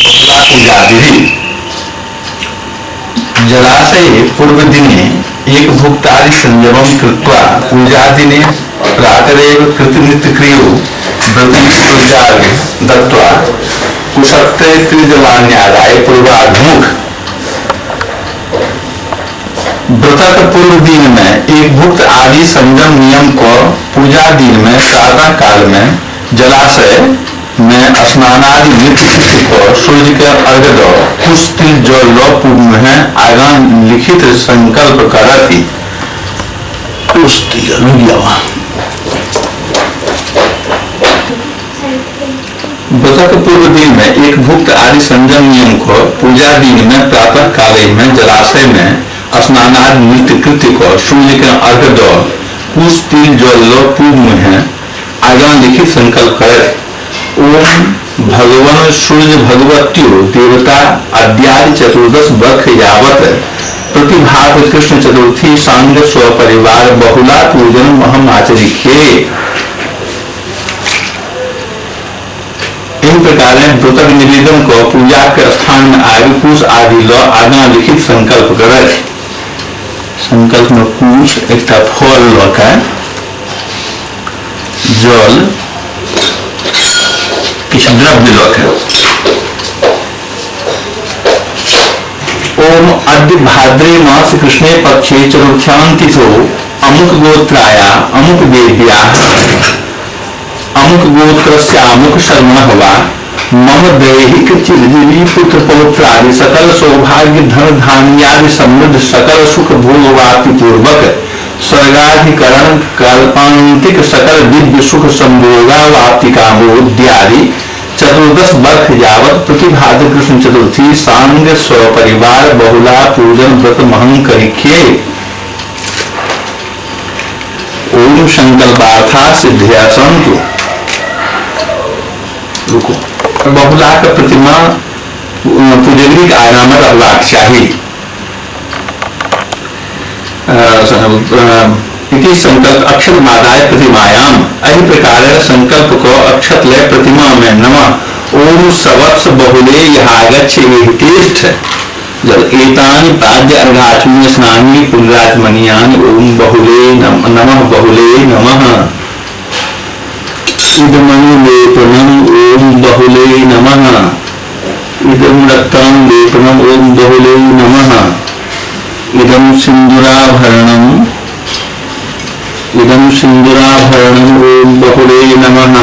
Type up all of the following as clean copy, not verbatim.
बहुला पूजा विधि। जलाशय पूर्व दिने एक भुक्तादि संयमं कृत्वा पूजा दिने प्रातरेव कृतनित्य क्रियो व्रतं सूर्यार्घ्य दत्त्वा कुशत्रे त्रिजलान्यादाय पूर्वाभिमुख। व्रतक पूर्व दिन में एक भुक्त आदि संयम नियम को पूजा दिन में प्रातः काल में जलाशय में स्नानादि नित्य कृत्य को सूर्य के अर्घ्य दो कुश तिल जल लो पूर्व में आगा लिखित संकल्प करती। कुश तिल व्रतक पूर्व दिन में एक भुक्त आदि संयम नियम को पूजा दिन में प्रातः काल में जलाशय में स्नानादि नित्य कृत्य को सूर्य के अर्घ्य दो कुश तिल जल लो पूर्व में आगा लिखित संकल्प करत। ओम भगवान सूर्य भगवत्यो देवता अद्यादि चतुर्दश वर्ष यावत प्रतिभात कृष्ण चतुर्थी सांग स्वपरिवार बहुला पूजन महम आचरिखे। इन प्रकार व्रतक निवेदन को पूजा के स्थान में आदि कुश आदि लो आगा लिखित संकल्प करत। संकल्प में कुश एक फल ल के जल किछु द्रव्य लऽ के ओम अद्य भाद्रे मास कृष्णे पक्षे चतुर्थ्यां तिथौ अमुक गोत्राया अमुक देव्या अमुक गोत्रस्य अमुक शर्मणः वा मम दैहिक चिरजीवी पुत्र पौत्रादि सकल सौभाग्य धन धान्यादि समृद्ध सकल सुख भोगवाप्ति पूर्वक स्वर्गाधिकरण कल्पांतिक सकल दिव्य सुख संभोगावाप्ति कामोद्यादि चतुर्दश वर्ष यावत प्रतिभाद कृष्ण चतुर्थी सांग स्वपरिवार बहुला पूजन व्रत महं करिखे। ओम संकल्पार्था सिद्ध्या सन्तु। रुको, बहुला के प्रतिमा पुजगरी के आगा में रहबाक चाही। इति संकल्प अक्षत मादाय प्रतिमायाम एहि प्रकार संकल्प को अक्षत लय प्रतिमा में नमः। ओम सवत्स बहुले यहागच्छ तिष्ठ जल एतानि पाद्य अर्घाचमनीय स्नानी पुनराचमनीयानि ओम बहुले नमः बहुले नमः। इदमणि लेपनम ओम बहुले नमः। इदम रक्तं लेपनम ओम बहुले नमः। इदं सिन्दूराभरणम् इदं सिन्दूराभरणम् ओम बहुले नमः।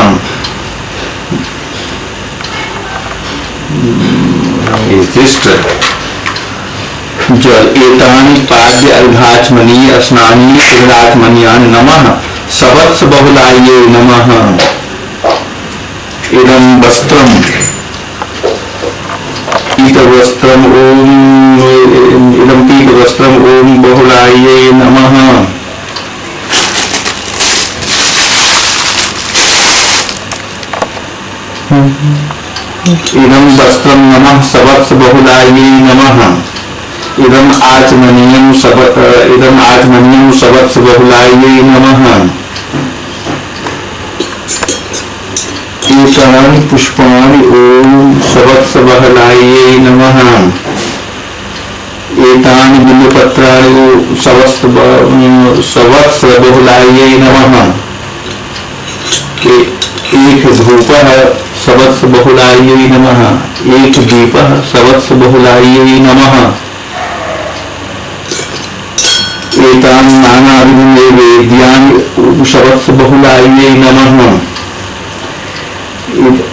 जल एतानि पाद्य अर्घाचमनीय स्नानी पुनराचमनीयानि नमः। सवत्स बहुलायै नमः। इदं वस्त्रम् पीतवस्त्रम् ओम इदं पीतवस्त्रम् ओम बहुलायै नमः। इदं वस्त्रं नमः सवत्स बहुलायै नमः। इदं आचमनीयं इदं आचमनीयं सवत्स बहुलायै नमः। एतानि पुष्पाणि ओम सवत्स बहुलायै नमः। एतानि बिल्वपत्राणि सवत्स बहुलायै नमः। एक धूपः सवत्स बहुलायै नमः। एक दीपः सवत्स बहुलायै नमः। एतानि नानाविध नैवेद्यानि सवत्स बहुलायै नमः।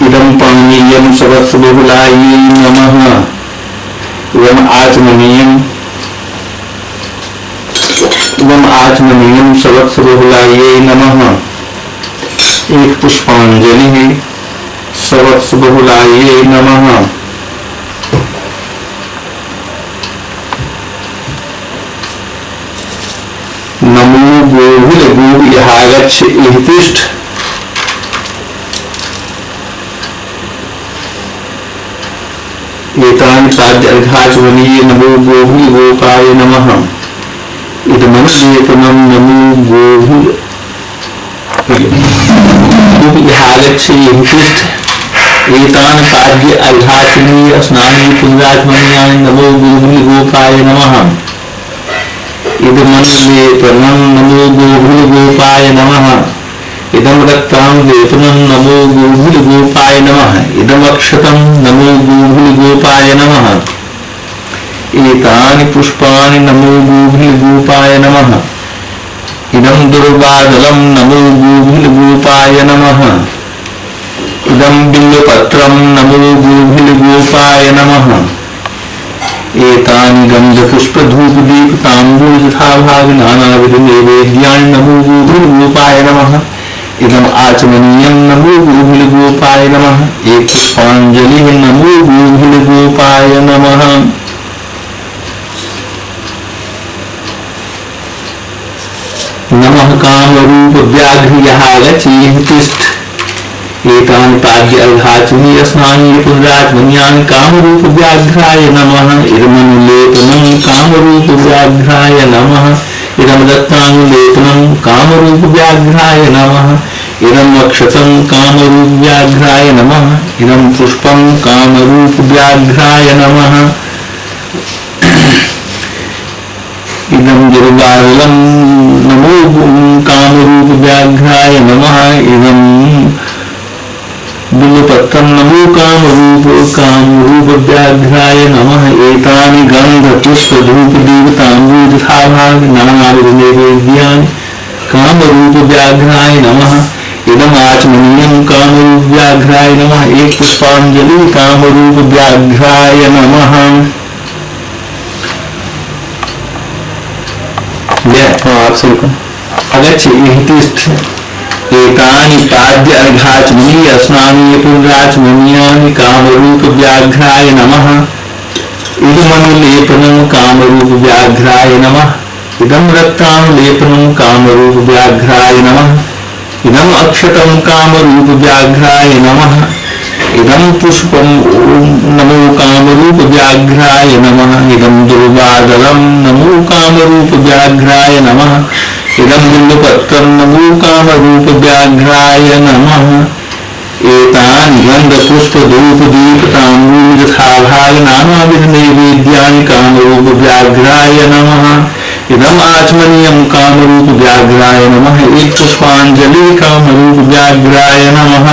इदं पानीयं सवत्स बहुलायै नमः। इदम् आचमनीयं सवत्स बहुलायै नमः। एक पुष्पांजलि सवत्स बहुलायै नमः। नमो गोभिल गोभिहागच्छ इह तिष्ठ। एतानि पाद्य अर्घाचमनीय नमो गोभिल गोपाय नमः। इदमनुलेपनं नमो गोभिल गोभिहागच्छ इह तिष्ठ। एतान पाद्य अर्घाचमनीय स्नानीय पुनराचमनीयानि नमो गोभिलगोपाय नमः। इदमनुलेपनं नमो गोभिलगोपाय नमः। इदं रक्तानुलेपनं नमो गोभिलगोपाय नमः। इदमक्षतं नमो गोभिलगोपाय नमः। एतानि पुष्पाणि नमो गोभिलगोपाय नमः। इदं दुर्वादलं नमो गोभिलगोपाय नमः। इदं बिल्वपत्रं नमो गोभिलगोपाय नमः। एतानि गन्धपुष्पधूपदीपताम्बूल तथा भाग नानाविध नैवेद्यानि नमो गोभिलगोपाय नमः। इदम् आचमनीयं नमो गोभिलगोपाय नमः। एक पुष्पाञ्जलिः नमो गोभिलगोपाय नमः। नमः कामरूप व्याघ्र तिष्ठ। एतानि पाद्य अर्घाचमनीय स्नानीय पुनराचमनीयानि कामरूप व्याघ्राय नमः। इदमनुलेपनं कामरूप व्याघ्राय नमः। इदं रत्नानुलेपनं कामरूप व्याघ्राय नमः। इदं अक्षतं कामरूप व्याघ्राय नमः। इदं पुष्पं कामरूप व्याघ्राय नमः। इदं दुर्वादलं नमो कामरूप व्याघ्राय नमः। इदं बिल्वपत्रं नमो कामरूप कामरूप व्याघ्राय नमः। एतानि गन्ध पुष्प धूप दीप ताम्बूल तथा भाग नानाविध नैवेद्यानि कामरूप व्याघ्राय नमः। इदम् आचमनीयं कामरूप व्याघ्राय नमः। एक पुष्पांजलि कामरूप व्याघ्राय नमः। अगच्छ इह तिष्ठ। एतानि पाद्य अर्घाचमनीय स्नानीय पुनराचमनीयानि कामरूप व्याघ्राय नमः। इदमनुलेपनं कामरूप व्याघ्राय नमः। इदं रक्तानुलेपनं कामरूप व्याघ्राय नमः। इदम् अक्षतं कामरूप व्याघ्राय नमः। इदं पुष्पं नमो कामरूप व्याघ्राय नमः। इदं दुर्वादलं नमो कामरूप व्याघ्राय नमः। इदं बिल्वपत्रं नमो कामरूप व्याघ्राय नमः। एतानि गन्धपुष्पधूपदीपताम्बूल तथा भाग नानाविध नैवेद्यानि कामरूप व्याघ्राय नमः। इदम् आचमनीयं कामरूप व्याघ्राय नमः। एक पुष्पांजलि कामरूप व्याघ्राय नमः।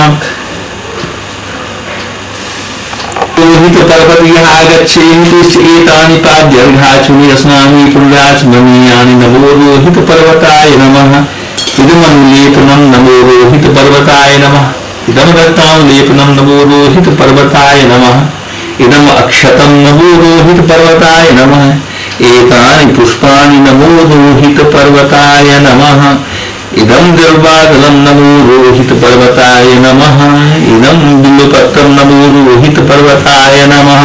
रोहित पर्वत यः आगच्छेति एतानि पाद्यर्घाचमनीय स्नानीय पुनराचमनीयानि नमो रोहित पर्वताय नमः। इदमनुलेपनं नमो रोहित पर्वताय नमः। इदं रक्तानुलेपनं नमो रोहित पर्वताय नमः। इदम् अक्षतं नमो रोहित पर्वताय नमः। एतानि पुष्पाणि नमो रोहित पर्वताय नमः। इदं दुर्वादलं नमो रोहित पर्वताय नमः। इदं बिल्वपत्रं नमो रोहित पर्वताय नमः।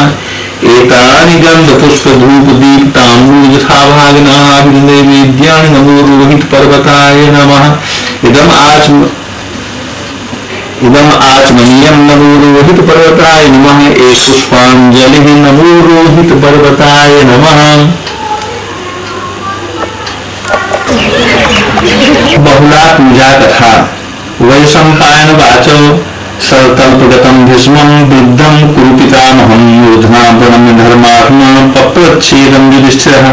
एतानि गन्धपुष्पधूपदीपताम्बूल तथा भाग नानाविध नैवेद्यानि नमो रोहित पर्वताय नमः। इदम् आचमनीयं नमो रोहित पर्वताय नमः। एक पुष्पांजलिः नमो रोहित पर्वताय नमः। बहुला पूजा कथा। वैशंपायन वाचो सरतल्पगतं भीष्मं वृद्धं कुरु पितामहं मूर्ध्ना प्रणम्य धर्मात्मा पप्रच्छेदं युधिष्ठिरः।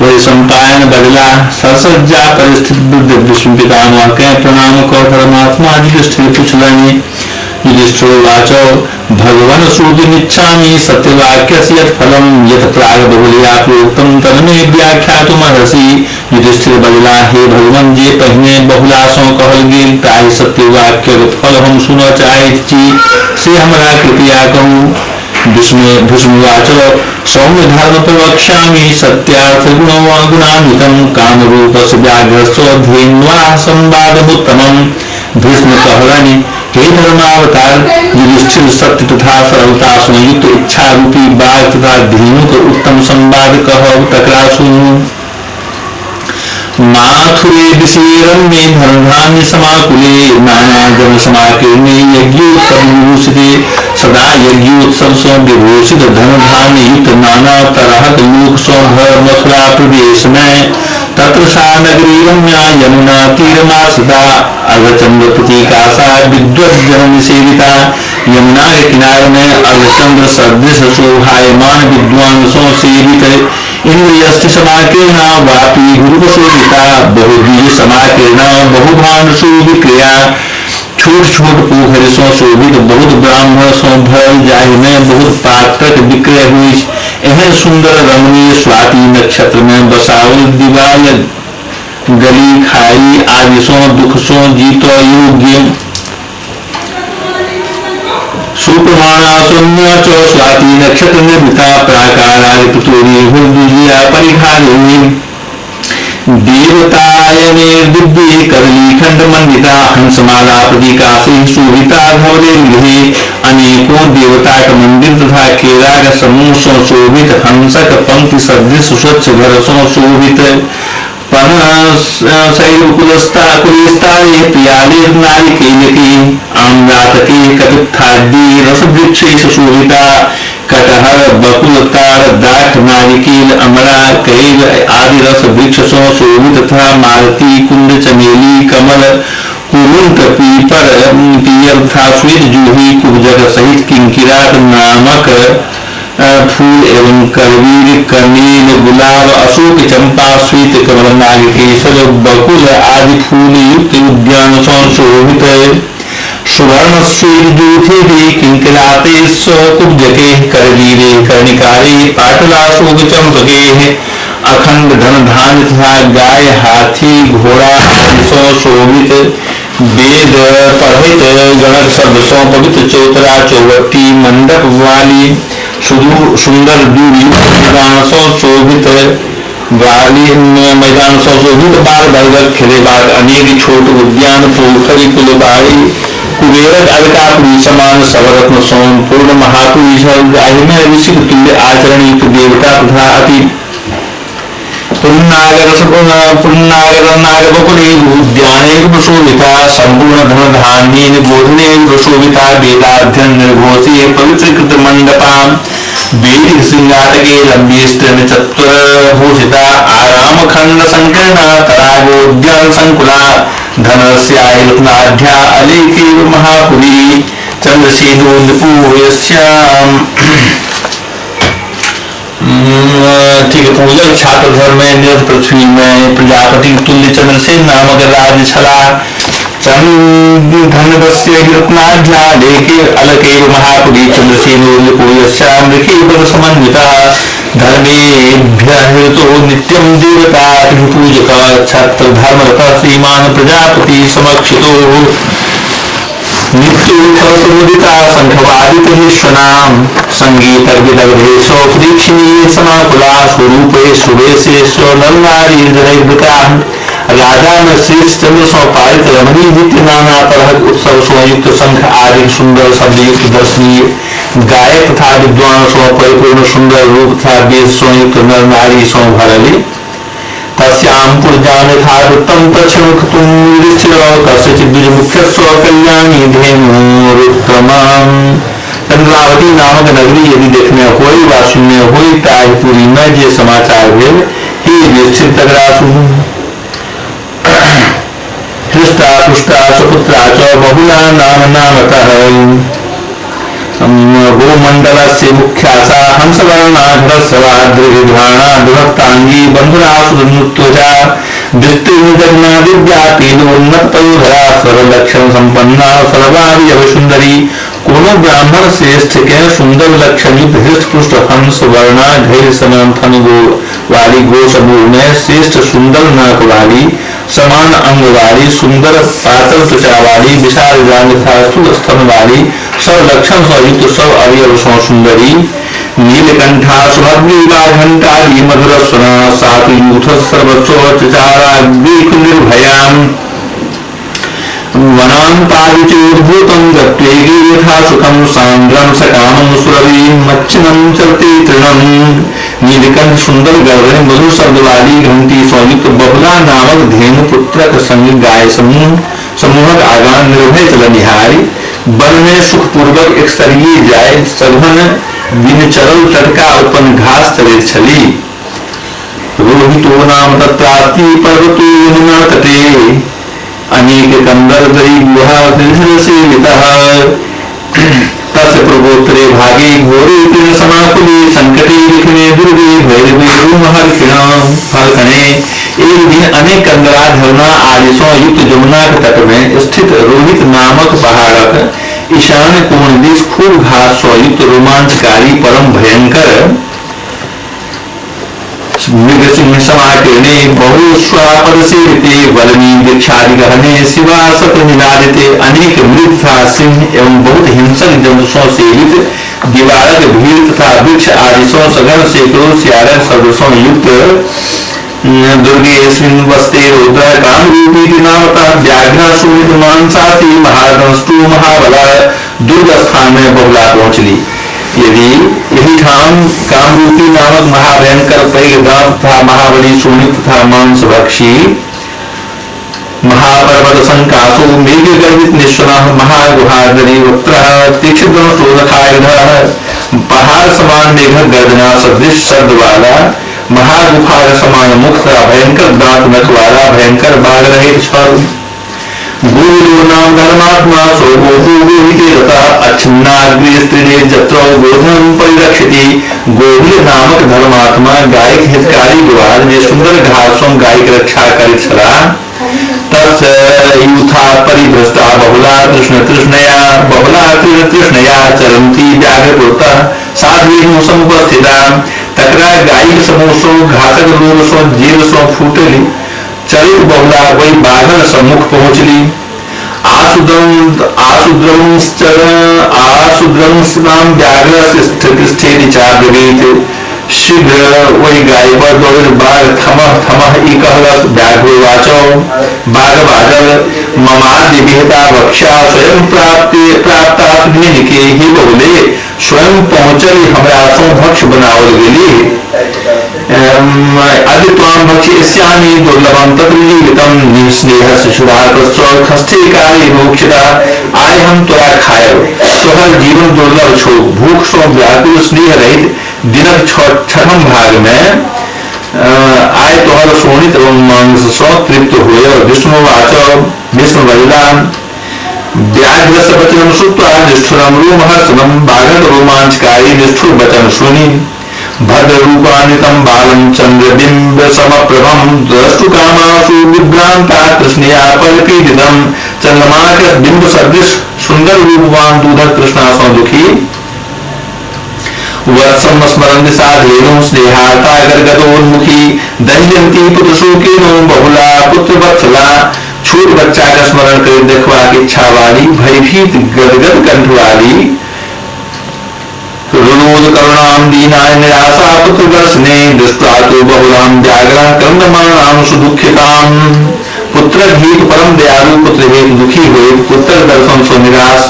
वैशंपायन बदला सरसज्जा परिस्थित वृद्ध भीष्म पितामह के प्रणाम कर धर्मात्मा युधिष्ठिर पूछलनि। युधिष्ठिरोवाच भगवन् श्रोतुमिच्छामि सत्यवाक्यस्य यत् फलं यत् प्राग बहुलया प्रोक्तं तन्मे व्याख्यातुमर्हसि। युधिष्ठिर बजला, हे भगवान, जे पहिने बहुला सं कहल गेल ताहि सत्यवाक्यक फल हम सुनऽ चाहैत छी, से हमरा कृपया कहू। भीष्मवाच सौम्य धर्म प्रवक्ष्यामि सत्यार्थ गुणान्वितं कामरूपस्य व्याघ्रस्य धेन्वा संवादमुत्तमम्। भीष्म कहलनि, हे धर्मावतार युधिष्ठिर, सत्य तथा सरलता संयुक्त इच्छा रूपी बाघ तथा धेनु के उत्तम संवाद कहब, तकरा सुनू। माथुरे विषेरण्ये धनधान्य समाकुले नाना जन समाकीर्णे यज्ञोत्सव विभूषिते सदा यज्ञोत्सव सँ विभूषित धन धान्य युक्त नाना तरहक लोक सँ भर मथुरा प्रदेश में तत्र सा नगरी रम्या यमुना तीरमाश्रिता अर्धचंद्र प्रतीका सा विद्वज्जन निषेविता। यमुना के किनारे में अर्धचंद्र सदृश शोभायमान विद्वान सो सेवित इंद्रियष्टि समाकीर्ण वापी गुरुशोभिता बहुबीज समाकीर्ण बहुभान सुविक्रिया छोट छोट पोखरि सो शोभित बहुत ब्राह्मण सो भरल जाहि में बहुत पात्रक विक्रय हुई। एहन सुंदर रमणीय स्वाति नक्षत्र में बसावल दीवाल गली खाई आदि सो दुख सो जीत योग्य सुप्रमाणा शून्य च स्वाति नक्षत्र निर्मिता प्राकारादि पृथ्वी परिहारिणी देवतायने दिव्य कदली खंड मंडिता हंसमाला प्रतीकाशी शोभिता धवले गृहे अनेकों देवता का मंदिर तथा केरा का समूह सो शोभित हंसक पंक्ति सदृश स्वच्छ घर सो शोभित प्याले नारिकेल की आम्रातकी कपित्थादि रस वृक्ष शोभिता कटहर बकुल तार दाख नारिकेल अमरा कैल आदि रस वृक्ष सो शोभित तथा मालती कुंद चमेली कमल कुरुंत पीपर पियर तथा श्वेत जूही कुब्जक सहित किंकिरात नामक फूल एवं करवीर कनेल गुलाब अशोक चंपा श्वेत कमल नाग केसर बकुल आदि फूल युक्त उद्यान सो शोभित सुवर्ण श्वेत जूथे किंकिराते कुब्जके करवीरे कर्णिकारे पाटलाशोक चंपके अखंड धन धान तथा गाय हाथी घोड़ा आदि सो शोभित वेद पढ़ित गणक शब्द सो पवित्र चौतरा चौबट्टी मंडप वाली सुंदर मैदान सो शोभित वाली मैदान सो शोभित बाल वर्गक खेलेबाक अनेक छोट उद्यान पोखरी कुलबाड़ी कुबेरक अलकापुरी समान सवरत्न सोम पूर्ण महापुरी जाहि में ऋषि तुल्य आचरण युक्त देवता तथा अति पुन्नागर नागबकुले उद्याने शोभिता संपूर्ण धन धान्येन गोधने शोभिता वेदाध्ययन निर्घोषे पवित्रकृत मंडपा वेदिक श्रृंगाटके लंबीष्टन चतुर्भूषिता आराम खंड संकीर्ण तरागोद्यान संकुला धनस्याय रत्नाढ्या अलेखेव महापुरी चंद्रसेनो नृपूयस्याम। ठीक है। पूजक छात्र धर्म में निरत पृथ्वी में प्रजापति तुल्य चंद्रसेन नामक राज छला धनवस्य रत्नाढ्या लेके अलकेव महापुरी चंद्रसेनो नृपूयस्याम समन्विता धर्मेभ्य हृतो नित्यं देवता पूजक छात्र धर्मरत श्रीमान प्रजापति समक्षितो नित्योत्सवमुदिता शंखवादितहिष्वनाम संगीतर्विदग्धेशो प्रेक्षणीय समाकुला स्वरूपे सुवेशे स्वनरनारीजनैर्वृता। राजा में श्रेष्ठ चंद्र सौ पारित रमणीय नित्य नाना तरह उत्सव संयुक्त शंख आदि सुंदर शब्दयुक्त दर्शनीय गायक तथा विद्वान सौ परिपूर्ण सुंदर रूप तथा वेश संयुक्त नर नारी सौ भरले तस्यां पुरजान यथावृत्तं तच्छृणुतुं युधिष्ठिर कस्यचित् द्विजमुख्यस्व कल्याणी धेनुरुत्तमाम्। चंद्रावती नामक नगरी यदि देखने होई वा सुनने होई ताहि पुरी में जे समाचार भेल हे युधिष्ठिर तकरा सुनू। हृष्टा पुष्टा सुपुत्रा च बहुला नाम नामतः गोमंडलस्य मुख्या सा हंसवर्णा घटस्रवा दृढाणा बृहत्तांगी बंधुरा सुनुत्वजा विस्तीर्णजन्मा दिव्या पीनोन्नतपयोधरा सर्वलक्षण संपन्ना सर्वावयव सुंदरी। कोनो ब्राह्मण श्रेष्ठ के सुंदर लक्षण युक्त हृष्ट पुष्ट हंस वर्णा घैर समान थन गो वाली गो समूह में श्रेष्ठ सुंदर नाक वाली समान अंग वाली सुंदर पातल त्वचा वाली विशाल जांघ तथा स्थूल स्तन वाली सब लक्षण संयुक्त सब अवयव सौ सुंदरी नीलकंठा सुभग्रीवा घंटाली मधुर सुना सात यूथ सर्वस्व निर्भयाम वनान्तादिचोद्भूतं गत्वेगी यथा सुखं सान्द्रं सकामं सुरवीं मच्छिनं चलते तृणं। नीलकंठ सुंदर गर्दन मधुर शब्द वाली घंटी संयुक्त बहुला नामक धेनु पुत्रक संग गाय समूहक आगान निर्भय चलनिहारी वन में सुखपूर्वक एक सरिये जाय सघन बिन चरल टटका उत्पन्न घास चले छली। रोहितो नाम तत्रास्ति पर्वतो यमुना तटे अनेक कंदर दरी गुहा सेवितः। तस्य पूर्वोत्तरे भागे घोरे तृण समाकुले संकटे विघ्ने दुर्गे भैरवे रोमहर्षणे। एक दिन अनेक कंदरा झरना आदि सौ युक्त जमुना के तट में स्थित रोहित नामक पहाड़क ईशान्य कोण दिस खूब घास सौ युक्त रोमांचकारी परम भयंकर मृग सिंह समाकीर्णे बहुस्वापद सेविते वलनी वृक्षादिगहने शिवासत निनादिते। अनेक मृग तथा सिंह एवं बहुत हिंसक जंतु सौ सेवित दीवारक भीड़ तथा वृक्ष आदि सौ सघन सैकड़ों सियारक सदस्यों युक्त दुर्गे वस्ते रुद्र कामरूपी नामता व्याघ्र शोणित मांसासी महादंष्टु महाबला दुर्ग स्थान में बहुला पहुंचली। यदि यही ठाम कामरूपी नामक महाभयंकर पैघ दांत तथा महाबली शोणित तथा मांसभक्षी महापर्वत संकासो मेघ गर्भित निस्वनः महागुहादरी वक्त्र तीक्ष्णदंष्टोदखायुध पहाड़ समान मेघ गर्जना सदृश शब्द वाला महागुफा समान मुख तथा भयंकर दांत नख वाला भयंकर बाघ रहित छल। गुरु नाम धर्मात्मा सोगोहिते तथा अच्छन्नाग्रे स्त्रीणे जत्रौ गोधनं परिरक्षति। गोभिल नामक धर्मात्मा गायक हितकारी ग्वाल जे सुंदर घासों गायक रक्षा करैत छलाह। तस्य यूथा परिभ्रष्टा बहुला तृष्ण तृष्णया बहुला तृण तृष्णया चरन्ती व्याघ्रपुरतः साध्वीनु समुपस्थिता। तकरा गायक समूह सो घासक लोभ सो जेल सो फूटली चरित बहुला वही बाघन सम्मुख पहुंचली। आसुद्रंस्नाम व्याघ्र चाब्रवीत। शीघ्र वही गाय पर दौड़ बाघ थमह थमह ई कहलस। व्याघ्रोवाचो बाघ बाजल ममाद्य विहिता भक्षा स्वयं प्राप्ता के ही बहुले स्वयं पहुंचल हमरा सो भक्ष बनावल गेली। अद्य त्वां भक्षयिष्यामि दुर्लभं तत्र जीवितं निस्नेहस्य क्षुधार्तस्य खस्थे काले मोक्षिता। आय हम तोरा खायब, तोहर जीवन दुर्लभ छो। भूख सो व्याकुल स्नेह रहित दिनक छठम भाग में आय तोहर शोणित एवं मांस सो तृप्त होय। विष्णुवाच विष्णु बजला व्याघ्रस्य वचनं श्रुत्वा निष्ठुरं रोमहर्षणं बाघक रोमांचकारी निष्ठुर वचन सुनि भद्ररूपान्वितं बालं चन्द्रबिम्ब समप्रभं द्रष्टुकामासु विभ्रान्ता तृष्णया परिपीडितं। चंद्रमा के बिंब सदृश सुंदर रूपवान दूधक तृष्णा सौ दुखी वत्सम स्मरन् साधेनु स्नेहार्ता गर्गतोन्मुखी दह्यन्ती पुत्रशोकेन बहुला पुत्रवत्सला। छोट बच्चा का स्मरण कर देखबाक इच्छा वाली भयभीत गदगद कंठ वाली रुरोद करुणाम दीनाय निराशा पुत्र दर्शने दृष्ट्वा तो बहुलाम व्याघ्रां क्रन्दमाणां सुदुःखितां। पुत्र हेतु परम दयालु पुत्र हेतु दुखी हुए पुत्र दर्शन सो निराश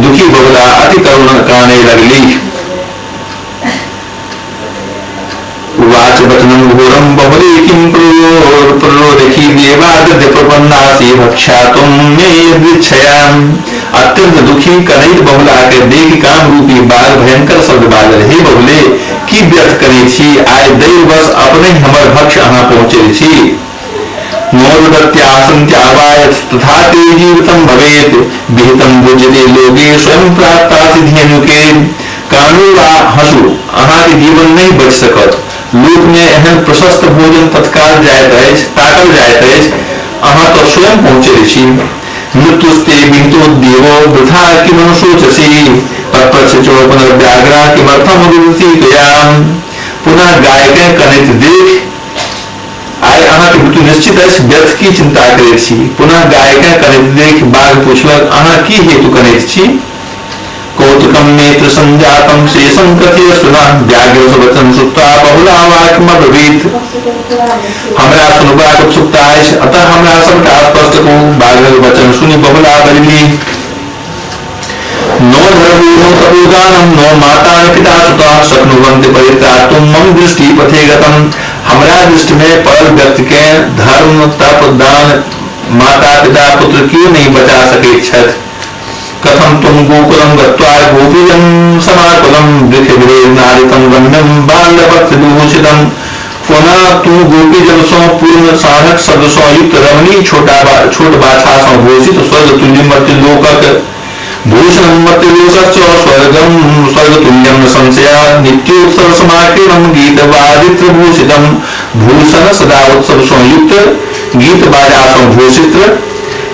दुखी बहुला अति करुण काने लगली। वाच वचनं घोरं बहुले किं प्ररोदखी देवाद्य प्रपन्नासि भक्षातुं मे यदृच्छयाम्। अत्यंत दुखी कनैत बहुला के देख काम रूपी बाल भयंकर शब्द बाजल, हे बहुले की व्यर्थ करे छी, आय दैववश अपने हमर भक्ष अहाँ पहुँचे छी। नोरुदत्यासन्त्यावाय तथा ते जीवितं भवेत् विहितं भुज्यते लोके स्वयं प्राप्तासि धेनुके। कानू वा हंसू अहाँ के जीवन नहीं बच सकत। लोक में एहन प्रशस्त भोजन तत्काल जाइत अछि, ताकल जाइत अछि, अहाँ तो स्वयं पहुँचे छी। मृत्युस्ते विहितो देवो वृथा किमनुशोचसि तत्पश्च पुनर्व्याघ्रा किमर्थम रुदसि त्वयाम्। पुनः गाय के कनैत देख आइ अहाँ के मृत्यु निश्चित अछि, व्यर्थ की चिंता करैत छी। पुनः गाय के कनैत देख बाघ पुछलक, अहाँ की हेतु कनैत छी? कौतुकम नेत्र संजातम शेषम कथय सुनः व्याघ्र वचन श्रुत्वा बहुला वाक्यमब्रवीत। हमरा सुनबाक उत्सुकता अछि, अतः हमरा सबटा स्पष्ट कहू। बाघक वचन सुनि बहुला बजली, नो धर्मो नो तपोदानं नो माता न पिता सुतः शक्नुवन्ति परित्रातुं मम दृष्टि पथे गतम्। हमरा दृष्टि में पड़ल व्यक्ति के धर्म तप दान माता पिता पुत्र क्यों नहीं बचा सकैत छथि। कथम तुम गोकुलम गत्वा गोपीजन समाकुलम वृक्षभिरेनारितं वन्यं बाल्यवत्सविभूषितं। कोना तू गोपीजन सौ पूर्ण साधक शब्द सौ युक्त रमणी छोट बाछा सौ घोषित स्वर्ग तुल्य मृत्यु लोकक भूषणं मर्त्यलोकस्य स्वर्गं स्वर्गतुल्यं संशया नित्योत्सव समाकीर्णं गीतवादित्रभूषितं। भूषण सदा उत्सव संयुक्त, गीत बाजा संभूषित।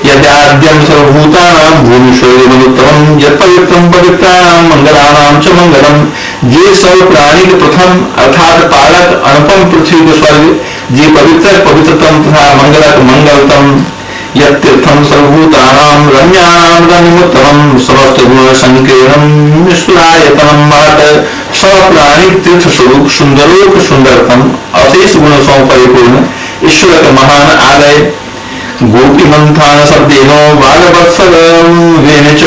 यदाद्यं सर्वभूतानां भूमिशौर्यमनुत्तमं यत्पवित्रं पवित्राणां मंगलानां च मंगलम। जे सब प्राणी के प्रथम अर्थात पालक अनुपम पृथ्वी के स्वर्ग, जे पवित्र पवित्रतम तथा मंगलक मंगलतम। यत्तीर्थं सर्वभूतानां रम्याणां रम्यमुत्तमं समस्त गुण संकीर्णं निष्फलायतनं महत्। सब प्राणी तीर्थ स्वरूप सुंदरोक सुंदरतम अशेष गुण सौ परिपूर्ण ईश्वर का महान आलय। गोपी मंथान शब्देनो बालवत्सलेन च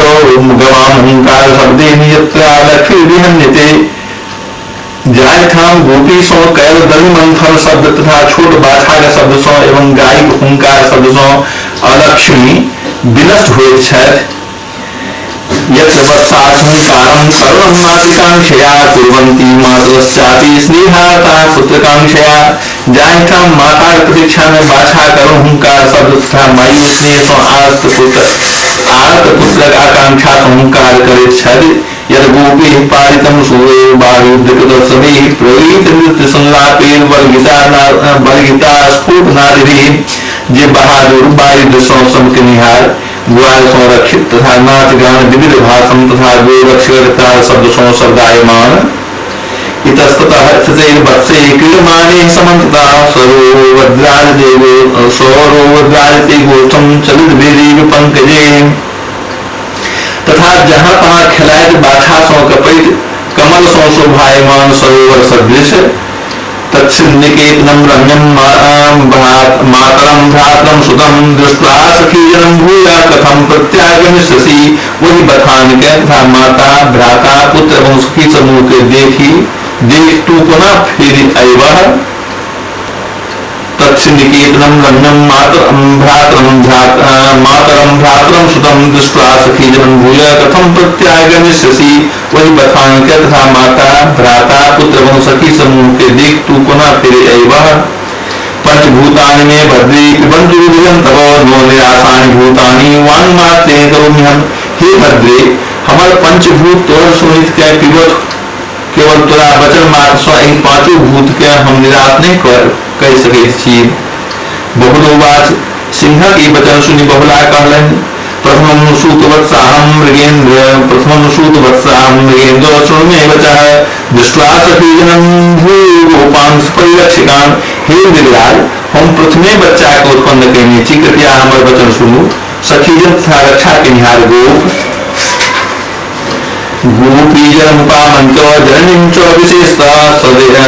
गवाम हुंकार शब्देन यत्र लक्ष्मी विहन्यते। जायठाम गोपी सो कैल दल मंथन शब्द तथा छोट बाछा के शब्द सो एवं गाय के हुंकार शब्द सो अलक्ष्मी विनष्ट होइत छथि। यत्र वत्साहुंकारं सर्वं मातृकांक्षया कुर्वन्ति मातरश्चापि स्नेहाता पुत्रकांक्षया। जाहिठाम माता के प्रतीक्षा में बाछा करो हुंकार शब्द तथा मायु स्नेह सो आर्त पुत्रक आकांक्षा सो हुंकार करैत छथि। यद गोपी पारितम सूर्य बाहुद्रिकृतसमैः प्रेरित नृत्य संलापेर बलगीता स्फुटनादिभिः। जे बहादुर वायुद्ध सो समकनिहार ग्वाल संरक्षित तथा नाच गान विविध भाषण तथा गोरक्षक शब्द सो शब्दायमान। इतस्ततः स्थितैर्वत्सैः क्रीडमाने समन्ततः सौरोवद्राजते गोष्ठं चलितभिरीव पंकजे। तथा जहां तहां खेलाइत बाछा सो कपैत कमल सो शोभायमान सरोवर सदृश। तत्सिन्निकेतनं रम्यं मातरं भ्रातरं सुतं दृष्ट्वा सखीजनं भूय कथं प्रत्यागमिष्यसि। वही बथान के तथा माता भ्राता पुत्र एवं सखी समूह के देखी देख तू पुनः फिर अयवह। तत्सिन्निकेतनं रम्यं मातरं भ्रातरं सुतं दृष्ट्वा सखीजनं भूय कथं प्रत्यागमिष्यसि। वही बथान के तथा माता भ्राता पुत्र एवं सखी समूह के देख तू पुनः फिर अयवह। पंचभूतानि मे भद्रे पिबन्तु रुधिरं तव नो निरासानि भूतानि वाङ्मात्रेण करोम्यहम्। हे भद्रे, हमर पंचभूत तोहर शोणित के पिबत, केवल तोरा वचन मात्र सँ एहि पांचो भूत के हम निराश नहीं कहि सकैत छी। बहुलोवाच, सिंहक ई वचन सुनि बहुला कहलनि, प्रथमं सूतवत्साहं मृगेन्द्र प्रथमं सूतवत्साहं मृगेन्द्र शृणु मे वचः दृष्ट्वा सखीजनं भूगोपांस परिरक्षिकान्। हे मृगराज, हम प्रथमे बच्चा के उत्पन्न कयने छी, कृपया हमर वचन सुनू। सखीजन तथा रक्षा केनिहार गोप गोपीजनमुपामन्त्य जननीं च विशेषतः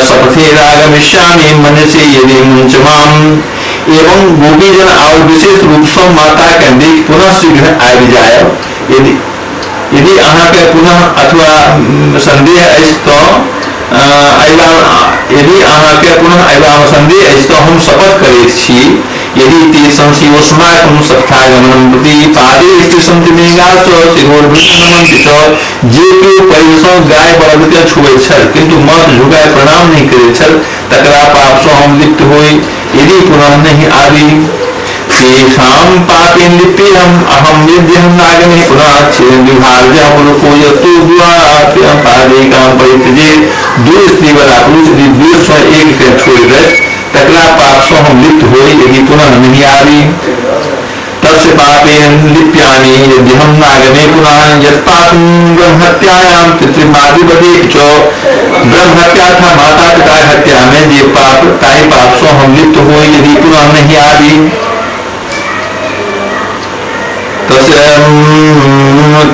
सपथे रागमिष्यामि मनसि यदि मुञ्च माम्। एवं गोपीजन और विशेष रूप से माता के देख पुनः शीघ्र आबि जायब। यदि अहाँ के पुनः अथवा संदेह अछि तो यदि अहाँ के पुनः अयबामे संदेह अछि तो हम शपथ करैत छी, यदि ते संशिवोष्माकं सत्थागमनं प्रति पादे स्पृशन्ति मेघाश्च शिरोर्भिन्नमन्ति च। जे केओ पैर सँ गाय बलद के छुबैत छल किंतु माथ झुकाय प्रणाम नहि करैत छल तकरा पाप सँ हम लिप्त होई। यदि पुनः नहीं आबी तेषां पापेन लिप्येऽहम् अहं यद्यहं नागमे पुनः विभार्य पुरुषो यत्तु पादेकां परित्यजेत्। दू स्त्री वाला पुरुष यदि दू सँ एक के छोड़ि दैत तकरा पाप सँ हम लिप्त होई यदि पुनः नहीं आबी। तस्य पापेन लिप्यामि यद्यहं नागमे पुनः यत्पापं ब्रह्महत्यायां पितृमातृवधे च। ब्रह्महत्या तथा माता पिता हत्या में जे पाप ताहि पाप सँ हम लिप्त होई यदि पुनः नहीं आबी। तस्य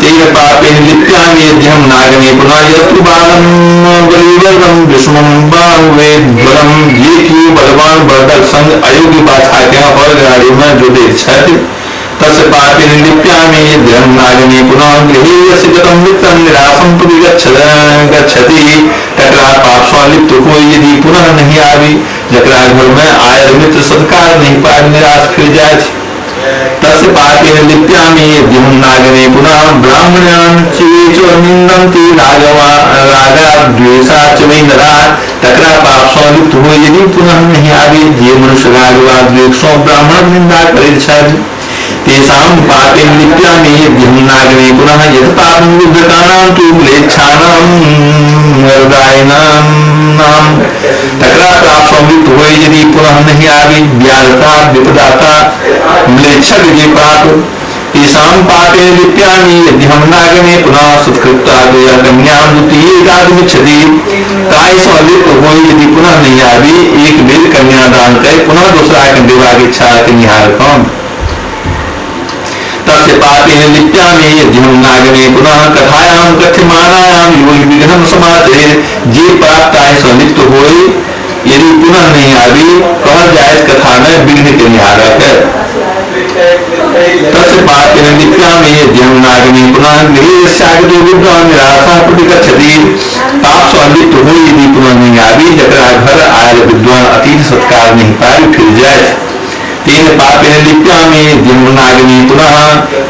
तेन पापेन लिप्यामि यद्यहं नागमे पुनः यत्तु बालं बलिवर्गं विष्णुं बाहुवेद्बलं। जे केओ बलवान बलदक संग अयोग्य बाछा के हर गाड़ी में जोड़ैत छथि तस्य पापेन लिप्यामि यद्यहं नागमे पुनः गृहे यस्य गतं मित्रं निराशं प्रति गच्छति तकरा पाप सँ लिप्त होई यदि पुनः नहीं आबी। जकरा घर में आयल मित्र सत्कार नहीं पाबि निराश फिर जाइत तस्य पापेन लिप्यामि यद्यहं नागमे पुनः ब्राह्मणान् च निन्दन्ति रागाद्वेषाच्च वै नरा तकरा पाप सँ लिप्त होई यदि पुनः नहीं आबी। जे मनुष्य राग वा द्वेष सँ ब्राह्मणक निंदा करैत छथि। तेषां पापेन लिप्यामि यद्यहं पुनः यत् पापं लुब्धकानां तु म्लेच्छानां वरदायिनां। तकरा पाप सँ लिप्त होय यदि पुनः नहीं आबी व्याधता विपदाता म्लेच्छक जे पाप। तेषां पापेन लिप्यामि यद्यहं नागमे पुनः सत्कृत्वा कन्यां द्वितीये दातुमिच्छति। ताहि सँ लिप्त होय यदि पुनः नहीं आबी एक बेर कन्यादान कर पुनः दूसरा के देबाक इच्छा केनिहार कम। तस्य पापेन लिप्यामि यद्यहं नागमे पुनः कथायां कथ्यमानायां यो विघ्नं समाचरेत्। जे पाप ताहि सँ लिप्त होय यदि पुनः नहीं आबी कहल जायत कथा में विघ्न केनिहारक। तस्य पापेन लिप्यामि यद्यहं नागमे पुनः गृहे विद्वान् निराशा प्रतिगच्छति। पाप सँ लिप्त होय यदि पुनः नहीं आबी जकरा घर आयल विद्वान अतिथि सत्कार नहीं पाबि फिर जायत। तेन पापेन लिप्यामि यद्यहं नागमे पुनः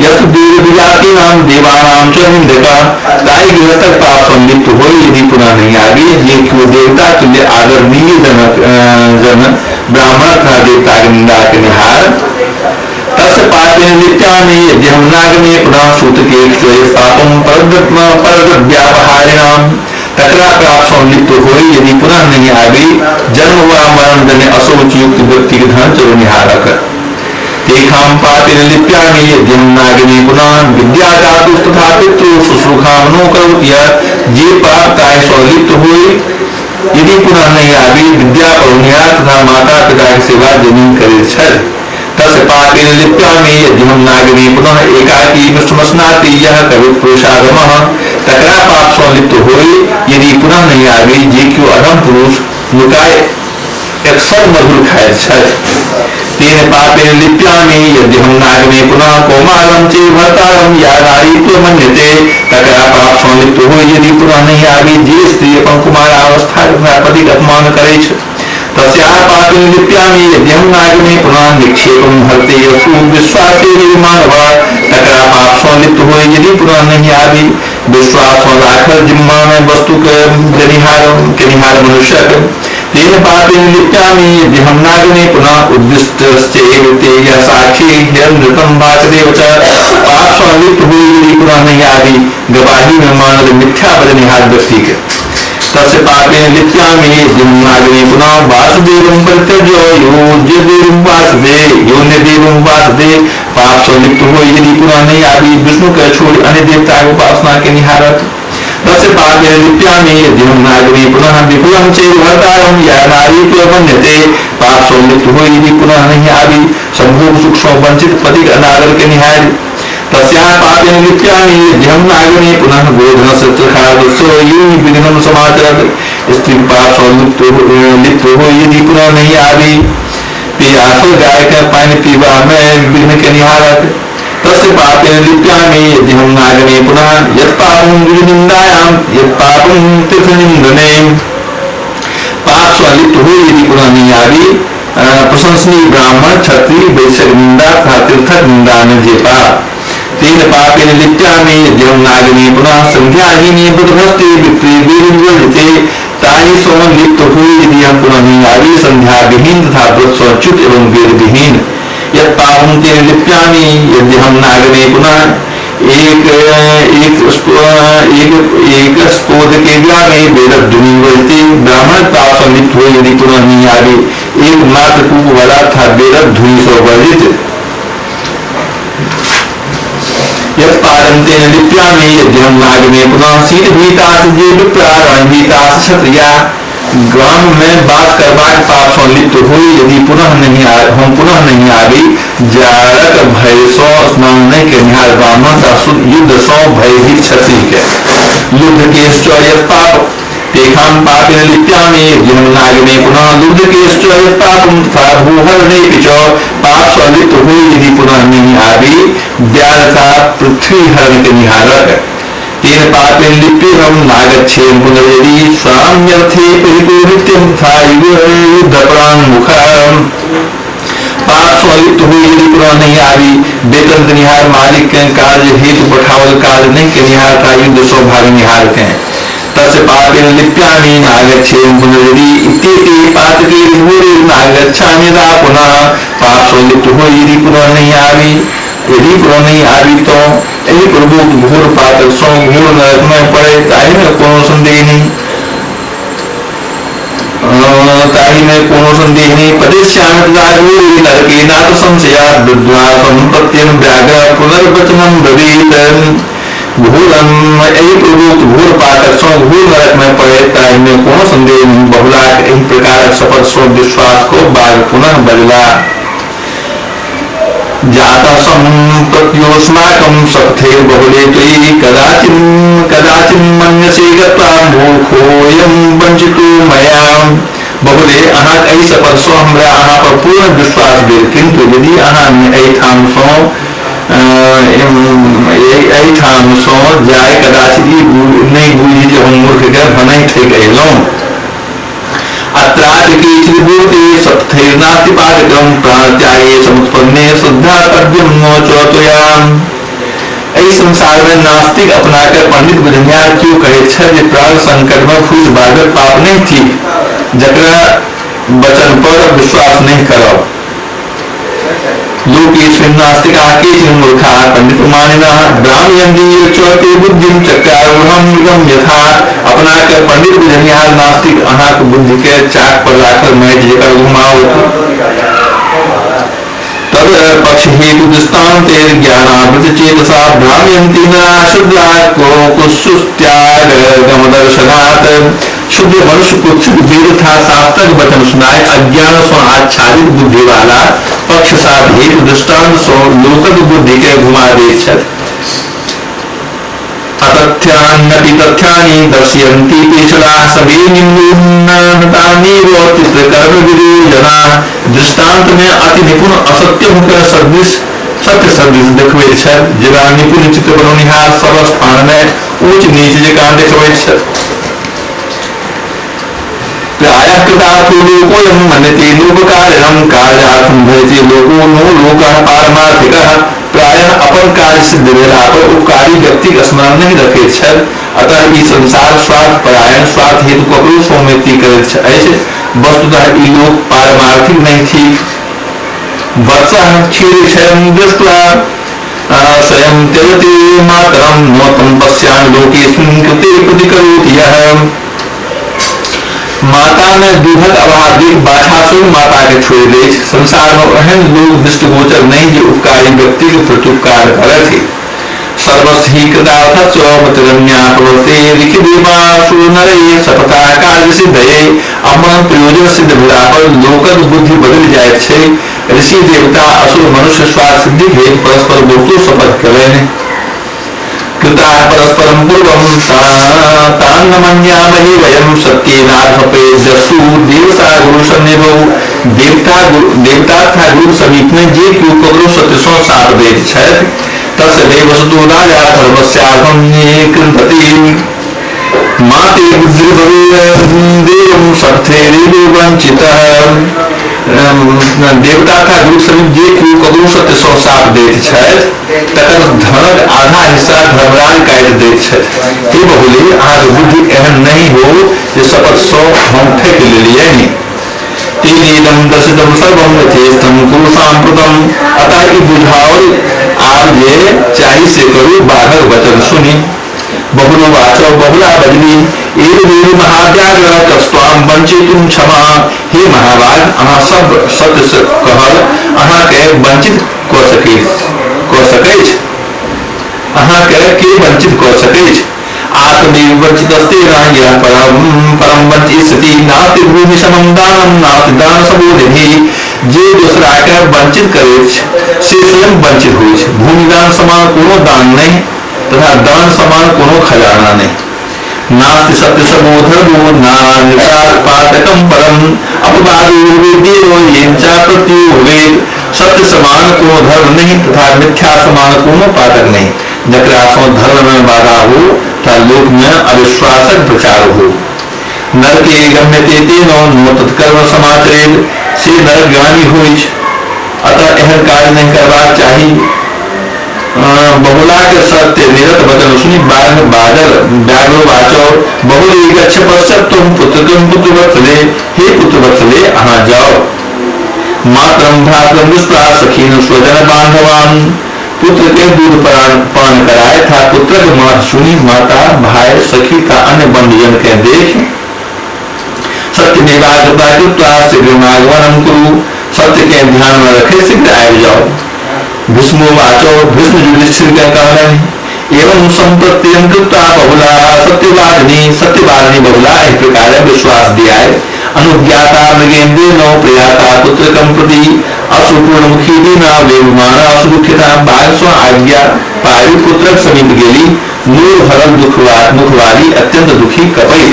यस्तु देवजातीनां देवानां च निन्दकः। ताहि गृहस्थक पाप सँ लिप्त होय यदि पुनः नहीं आबी जे केओ देवता तुल्य आदरणीय जन ब्राह्मण तथा देवता के निंदा केनिहार। तस्य पापेन लिप्यामि यद्यहं नागमे पुनः सूतके पापं परद्रव्यापहारिणां। तकरा पाप सँ लिप्त होय यदि पुनः नहीं आबी जन्म वा मरण जन्य अशौच युक्त व्यक्ति के धन चोरनिहारक। तेषां पापेन लिप्यामि यद्यहं नागमे पुनः विद्या धातुस्तथा पितृ शुश्रूषां नो करोति। जे पाप ताहि सँ लिप्त होय यदि पुनः नहीं आबी विद्या पढ़निहार तथा माता पिता के सेवा जनी करैत छथि। तस्य पापेन लिप्यामि यद्यहं नागमे पुनः एकाकी विष्णुस्नाति यः कवित पुरुषागमः। तकरा पाप सँ लिप्त होय यदि पुनः नहीं आबी जे केओ अधम पुरुष नुकाय एकसर मधुर खाइत छथि। तेन पापेन लिप्यामि यद्यहं नागमे पुनः कौमारं चैव भर्तारं या नारी मन्यते। तकरा पाप सँ लिप्त होय यदि पुनः नहीं आबी जे स्त्री अपन कुमारावस्था तथा पतिक अपमान करैछ। तस्याः पापेन लिप्यामि यद्यहं नागमे पुनः निक्षेपं भरते यस्तु विश्वासे मानवः। तकरा पाप सँ लिप्त होय यदि पुनः नहीं आबी विश्वास सँ राखल जिम्मा में वस्तु के केनिहार मनुष्यक। तेन पापेन लिप्यामि यद्यहं नागमे पुनः उद्दिष्टश्चैव ते यः साक्षी ह्यनृतं भाषते च। पाप सँ लिप्त होय यदि पुनः नहीं आबी गवाही में मानल मिथ्या बजनिहार व्यक्ति के। तस्य पापेन लिप्यामि यद्यहं नागमे पुनः वासुदेवं परित्यज्य यो वासुदे यो देवं वासुदे। पाप सँ लिप्त होय यदि पुनः नहीं आबी विष्णु के छोड़ि अन्य देवता के उपासना केनिहारक। तस्य पापेन लिप्यामि यद्यहं नागमे पुनः विपुलं चैव भर्तारं या नारी मन्यते। पाप सँ लिप्त होय यदि पुनः नहीं आबी संभोग सुख सँ वंचित पतिक अनादर केनिहार। तस्याः पापेन लिप्यामि यद्यहं नागमे पुनः गोधनस्य त्रिखादस्य यो विघ्नं समाचरत्। स्त्री पाप सँ लिप्त होय यदि पुनः नहीं आबी पियासल गाय के पानि पीबा में विघ्न केनिहारक। तस्य पापेन लिप्यामि यद्यहं नागमे पुनः यत्पापं निन्दायां यत्पापं तीर्थनिन्दने। पाप सँ लिप्त होय यदि पुनः नहीं आबी प्रशंसनीय ब्राह्मण क्षत्रिय वैश्यक निंदा तथा तीर्थक निंदा में जे पाप। तेन पापेन लिप्यामि यद्यहं नागमे पुनः संध्याहीने व्रतभ्रष्टे विप्रे ताहि सँ लिप्त होय यदि हम पुनः नहीं आबी संध्या विहीन तथा व्रत सँ च्युत एवं वेद विहीन। यत् पापं तेन लिप्यामि यद्यहं नागमे पुनः एक एक एक स्पोद के ग्रामे वेदध्वनि वजते। ब्राह्मण पाप सँ लिप्त होय यदि पुनः नहीं आबी एक मात्र कूप वाला था वेदध्वनि सँ वर्जित। यत् पादं तेन लिप्यामि यद्यहं नागमे पुनः शीतभीतास जे विप्रा रणभीतास क्षत्रिया। ग्राम में बात करबाक पाप सँ लिप्त होय यदि पुनः नहीं हम पुनः नहीं आबी जाड़क भय सँ स्नान नहीं केनिहार ब्राह्मण तथा युद्ध सँ भयभीत क्षत्रिय के। लुब्धकेश्च यत् पाप तेषां पापेन लिप्यामि यद्यहं नागमे पुनः लुब्धकेश्च यत् पापं तथा भूहरणेऽपि च। पाप सँ लिप्त होय यदि पुनः नहीं आबी व्याधता पृथ्वी हरण केनिहारक। तेन पापेन लिप्यहं नागच्छेम पुनर्यदि स्वाम्यर्थे परिपूरित्यं तथा युद्धपराङ्मुखः। पाप सँ लिप्त हुई यदि पुनः नहीं आबी वेतन देनिहार मालिक के कार्य हेतु पठावल कार्य नहीं केनिहार था युद्ध सँ भागनिहार के। तस्य पापेन लिप्यामि नागच्छेम पुनर्यदि इत्येते पातके भूरे नागच्छामि दा पुनः। पाप सँ लिप्त हुई यदि पुनः नहीं आबी यदि कोनो नहि आबी तो एहि प्रभुक घोर पातक सँ घोर नरक में पड़े ताहि में कोनो संदेह नहीं, ताहि में कोनो संदेह नहीं। पतिष्यामि नरके नाथ संशया वृद्ध्वा संपत्तिं व्याघ्र पुनर्वचनं ब्रवीत। घोरम एहि प्रभुक घोर पातक सँ घोर नरक में पड़े ताहि में कोनो संदेह नहीं। बहुलाक एहि प्रकारक शपथ सँ विश्वास को बाघ पुनः बजला। जाता संप्रत्योस्माकं शपथे बहुले त्वयि कदाचिन् कदाचिन् मन्यसे गत्वा मूर्खोऽयं वञ्चितो मया। बहुले अहाँक एहि शपथ सँ हमरा अहाँ पर पूर्ण विश्वास भेल, किंतु यदि अहाँ एहिठाम सँ जाय कदाचित ई नहि बुझी जे हम मूर्ख के भनहि ठकि अयलहुँ। अत्रापि केचिद्भूते शपथैर्नास्ति पातकं प्राणत्यागे समुत्पन्ने श्रद्धातव्यं नो च त्वया। एहि संसार में नास्तिक अपना के पंडित बुझनिहार क्यों कहैत छथि जे प्राण संकट में फूसि बाजब पाप नहीं थिक, जकरा वचन पर विश्वास नहीं करब। लोकेस्मिन् नास्तिकाः केचिन् मूर्खाः पंडितमानिनः ब्राह्मयन्ति च ते बुद्धिं चक्रारूढं मृगं यथा। अपना के पंडित बुझनिहार नास्तिक अहाँक बुद्धि के चाक पर राखल माटि जकाँ घुमाओत। तद पक्ष हेतु दृष्टान्ते ज्ञानावृत चेतसा भ्रामयन्ति न शुद्रा कुसुस्त्याग गमदर्शनात्। शुद्ध मनुष्य को शुद्ध वेद तथा शास्त्रक वचन सुनाए अज्ञान सँ आच्छादित बुद्धि वाला पक्ष साथ हेतु दृष्टांत सँ लोकक बुद्धि के घुमा दैत छथि। अतथ्यान्यपि तथ्यानि दर्शयन्ति पेशलाः सवे निम्नतानेव चित्रकर्म विदो जनाः। दृष्टांत में अति निपुण असत्य के सदृश सत्य सदृश देखबैत छथि, जेना निपुण चित्र बनौनिहार सब स्थान में ऊंच नीच जकाँ देखबैत छथि। प्रायः कृतार्थो लोकोऽयं मन्यते नोपकारिणं कार्यार्थं भजते लोको नो लोकः पारमार्थिकः। प्रायः अपन कार्य सिद्ध भेला पर उपकारी व्यक्ति के स्मरण नहीं रखैत छथि। अतः ई संसार स्वार्थ परायण स्वार्थ हेतु ककरो सौमिति करैत अछि। वस्तुतः ई लोक पारमार्थिक नहीं थिक। वत्सः क्षीरक्षयं दृष्ट्वा स्वयं त्यजति मातरं न तं पश्यामि लोकेऽस्मिन् कृते प्रतिकरोति यः। माता में दूधक अभाव देख बाछा स्वयं माता के छोड़ि दैछ। संसार में एहन लोक दृष्टिगोचर नहीं जे उपकारी व्यक्ति के प्रत्युपकार करथि। सर्वस्व ही कृतार्थस्य मतिरन्या प्रवर्ते ऋषिदेवासु नरे सफलता कार्य सिद्धये। अपन प्रयोजन सिद्ध भेला पर लोकक बुद्धि बदलि जाइत छै। ऋषि देवता असुर मनुष्य स्वार्थ सिद्धि हेतु परस्पर बहुतो शपथ कयलनि। कृता परस्परं पूर्वं तान्न मन्यामहे वयं सत्येनार्थपेजसु देवता गुरु सन्निभौ। देवता तथा गुरु समीप में जे केओ ककरो सत्य सँ साथ दैत छथि तस्य देवसतो राजा धर्मस्यार्थं कृन्तति। माते बुद्धिर्भवेदेवं सत्थैरेव वञ्चितः। देवता तथा गुरु समीप जे केओ ककरो सत्य सँ साथ दैत छथि तकर धनक आधा हिस्सा धर्मराज काटि दैत छथि। हे बहुले, अहाँक बुद्धि एहन नहि हो जे शपथ सँ हम ठकि लेलियनि। तेनेदं दर्शितं सर्वं यथेष्टं कुरु साम्प्रतम्। अतः ई बुझाओल आब जे चाही से करू, बाघक वचन सुनि। बहुलो वाचो बहुला बजली एव महाव्याघ्र कस्त्वां वञ्चितुं क्षमा। हे महाभाग, अहाँ सब सत्य से कहल अहाँ के वंचित कऽ सकैछ, अहाँ के के वंचित कऽ सकैछ। आत्मैव वंचितस्ते यः परम परम वंचिष्यति नास्ति भूमि समं दानं नास्ति दान समो निधि। जे दोसरा के वंचित करैछ से स्वयं वंचित होइछ। भूमिदान समान कोनो दान नहीं तथा दान समान कोनो खजाना नहीं। नास्ति सत्य समो धर्मो नापातकम परम अपवादो वेदेनो येन च प्रत्यो वेद। सत्य समान कोनो धर्म नहीं तथा मिथ्या समान कोनो पातक नहीं। जकरा सँ धर्म में बाधा हो तथा लोक में अविश्वासक प्रचार हो। नरके गम्यते तेनो नो तत्कर्म समाचरेत से नरकगामी होइछ। अतः एहन कार्य नहीं करबाक चाही। बहुला के सत्य निरत वचन सुनि बाघ बादल व्याघ्र वाचो बहुले गच्छ पश्चात तुम पुत्रकम पुत्र वत्सले। हे पुत्र वत्सले, अहाँ जाओ। मातरम भ्रातरम दुष्प्रा सखीन स्वजन बांधवान पुत्र के दूध पान कराए था पुत्रक माथ सुनी माता भाई सखी का अन्य बंधुजन के देख सत्यमेवाग्रता कृत्वा शीघ्रमागमनं कुरु। सत्य के ध्यान में रखे शीघ्र आबि जाओ। भीष्मोवाचो भीष्म युधिष्ठिर के कहलनि एवं संप्रत्ययं कृत्वा बहुला सत्यवादिनी सत्यवादिनी बहुला एहि प्रकार विश्वास दियाए अनुज्ञाता मृगेन्द्रेण प्रयाता पुत्रकं प्रति अश्रुपूर्णमुखी दीना वेगमाना असुदुःखिता बाघ स्व आज्ञा पाबि पुत्रक समीप गेली नूर भरल मुखवाली अत्यंत दुखी कपई।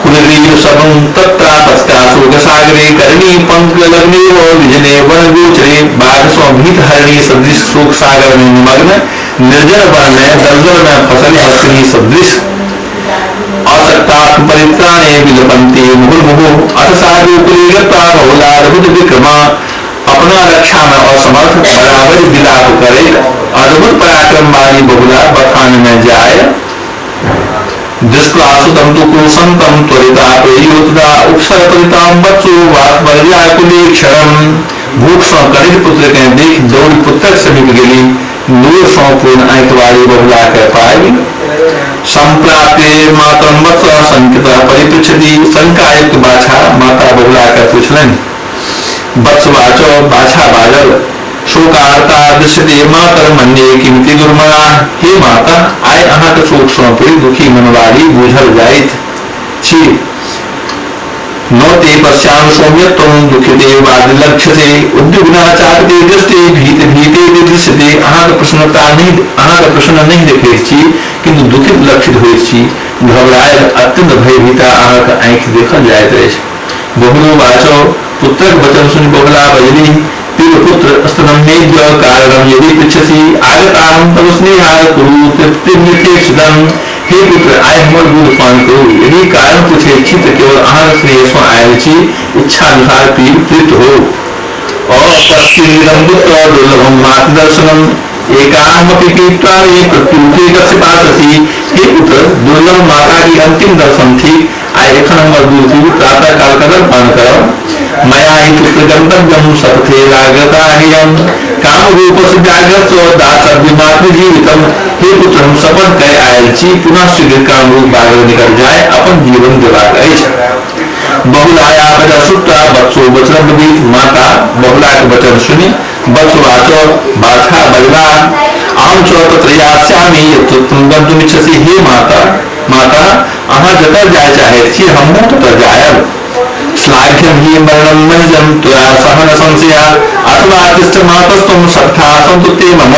कुलग्रीव सबं तत्रा पस्का शोकसागरे करणी पंक लग्ने व विजने वन गोचरे बाघ स्व भीत हरणी सदृश शोक सागर में निमग्न निर्जन वन में दलदल में फसल हस्तिनी सदृश असक्ता परित्राणे विलपन्ते मुहुर्मुहु अथ सागोकुले गत्वा बहुला अद्भुत विक्रमा अपना रक्षा में असमर्थ बराबर विलाप करे अद्भुत पराक्रम वाली बहुला बखान में जाए दृष्ट्वा सुतं तु कुसन्तं त्वरिता प्रेयोतदा उपसर्परितां वत्सो वात्मर्याकुले क्षणं भूख सँ कड़ित पुत्र के देख दौड़ पुत्रक समीप गेली नूर सँ पूर्ण आँखि वाली बहुला के पाबि संप्राप्ते मातरं वत्स शंकित परिपृच्छति शंकायुक्त बाछा माता बहुला के पूछलनि। वत्स वाचो बाछा बाजल शोकार्ता दृश्यते मातर मन्ये किमति दुर्मना। हे माता आइ अहाँक शोक सँ पीड़ित दुखी मनवाली बुझल जाइत छी। न ते पश्यामि सौम्यत्वं दुखिते वादिलक्ष्यसे उद्विग्ना चापते दृष्टि भीत भीते दृश्यते। अहाँक प्रसन्नता नहीं अहाँक प्रसन्न नहीं देखैत छी किन्तु दुखित लक्षित होइत छी। घबरायल अत्यंत भयभीता अहाँक आँखि देखल जाइत अछि। बहुलो वाचो पुत्रक वचन सुनि बहुला बजली पुत्र स्तनमेद्य कारणं यदि पृच्छसि आगताहं तव स्नेहाय कुरु तृप्तिमित्येक्षितम्। हे पुत्र आइ हमर दूध पान करू। यदि कारण पूछै छी तऽ केवल अहाँक स्नेह सँ आयल छी, इच्छानुसार पीब तृप्त हो। अपस्थिरं पुत्र दुर्लभं मातृदर्शनम् एकाहमपि पीत्वा रे प्रत्युखे कस्य पातसि। हे पुत्र दुर्लभ माता की अंतिम दर्शन थी, आइ एखन हमर दूध पीबि प्रातः काल कदर पान करब। मया हि पुत्र गंतव्यं सपथे लागता हियं काम रूपस्य व्याघ्रस्य दातव्य मातृ जीवितम्। हे पुत्र हम शपथ कय आयल छी, पुनः शीघ्र काम रूप बाघ निकल जाय अपन जीवन देबाक अछि। बहुलाया बजा सुत्वा वत्सो वचनब्रवीत। माता बहुला के वचन सुनि वत्स वाचो बाछा बजला अहं च तत्र यास्यामि यत्र त्वं गन्तुमिच्छसि। हे माता माता अहाँ जतय जाय चाहैत छी हमहूँ ततय जायब। श्लाघ्यं हि मरणं मह्यं त्वया सह न संशया अथवा तिष्ठ मातस्त्वं सत्था सन्तु ते मम।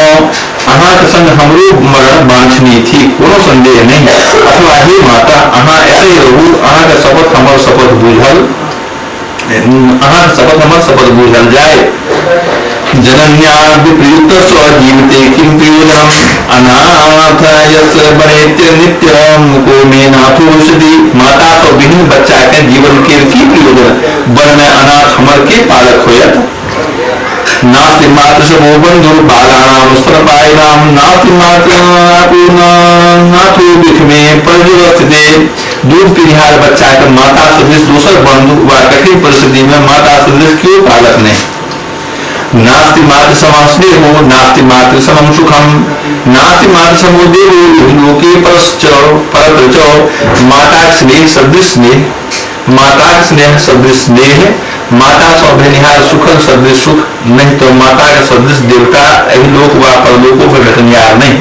अहाँक संग हमरो मरण वांछनीय थी, कोनो संदेह नहीं। अथवा हे माता अहाँ एतय रहू, अहाँक शपथ हमर शपथ बुझल अहाँक शपथ हमर शपथ बुझल जाय। जनन्या विप्रयुक्त स्वजीविते किं प्रयोजनम् अनाथ यस्य बनेत्य नित्यं को मे नाथोषधि। माता सँ विहीन बच्चा के जीवन के की प्रयोजन, वन में अनाथ हमर के पालक होयत। नास्ति मातृ समो बंधुर बालानां स्तनपायिनां नास्ति मातृ नाथो विखमे पर्युवस्थिते। दूध पीनिहार बच्चा के माता सदृश दोसर बंधु वा कठिन परिस्थिति में माता सदृश क्यों पालक नहीं। नास्ति मातृ समं स्नेहो नास्ति मातृ समं सुखम नास्ति मातृ समो देवो लोके परश्च परत्र च। माता स्नेह सदृश स्नेह माता स्नेह सदृश स्नेह माता सँ भेनिहार सुखक सदृश सुख नहीं तो माता के सदृश देवता एहि लोक वा परलोको में भेटनिहार नहीं।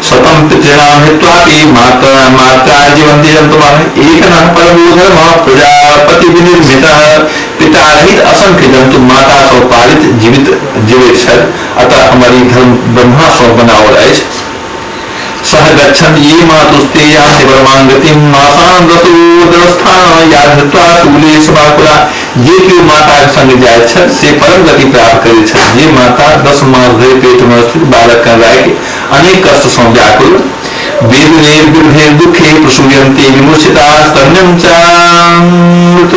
शतं पितॄणां हित्वापि माता मात्रा जीवन्ति जन्तुमाः एक नः परमो धर्मः प्रजापति विनिर्मितः। पिता रहित असंख्य जन्तु माता सँ पालित जीवित जीवैत छथि, अतः हमर ई धर्म ब्रह्मा सँ बनाओल अछि। सह गच्छन् ये मातुस्ते यान्ति परमां गतिं मासान् रसोदरस्थान या धृत्वा शूले समाकुला। जे केओ माता के संग जाइत छथि से परम गति प्राप्त करैत छथि। जे माता 10 मास धरि पेट में स्थित बालक के राखि अनेक कष्ट सँ व्याकुल वेदने वृद्धे दुखे प्रसूयन्ते विमूर्छिता स्तन्यं चामृतवदत्वा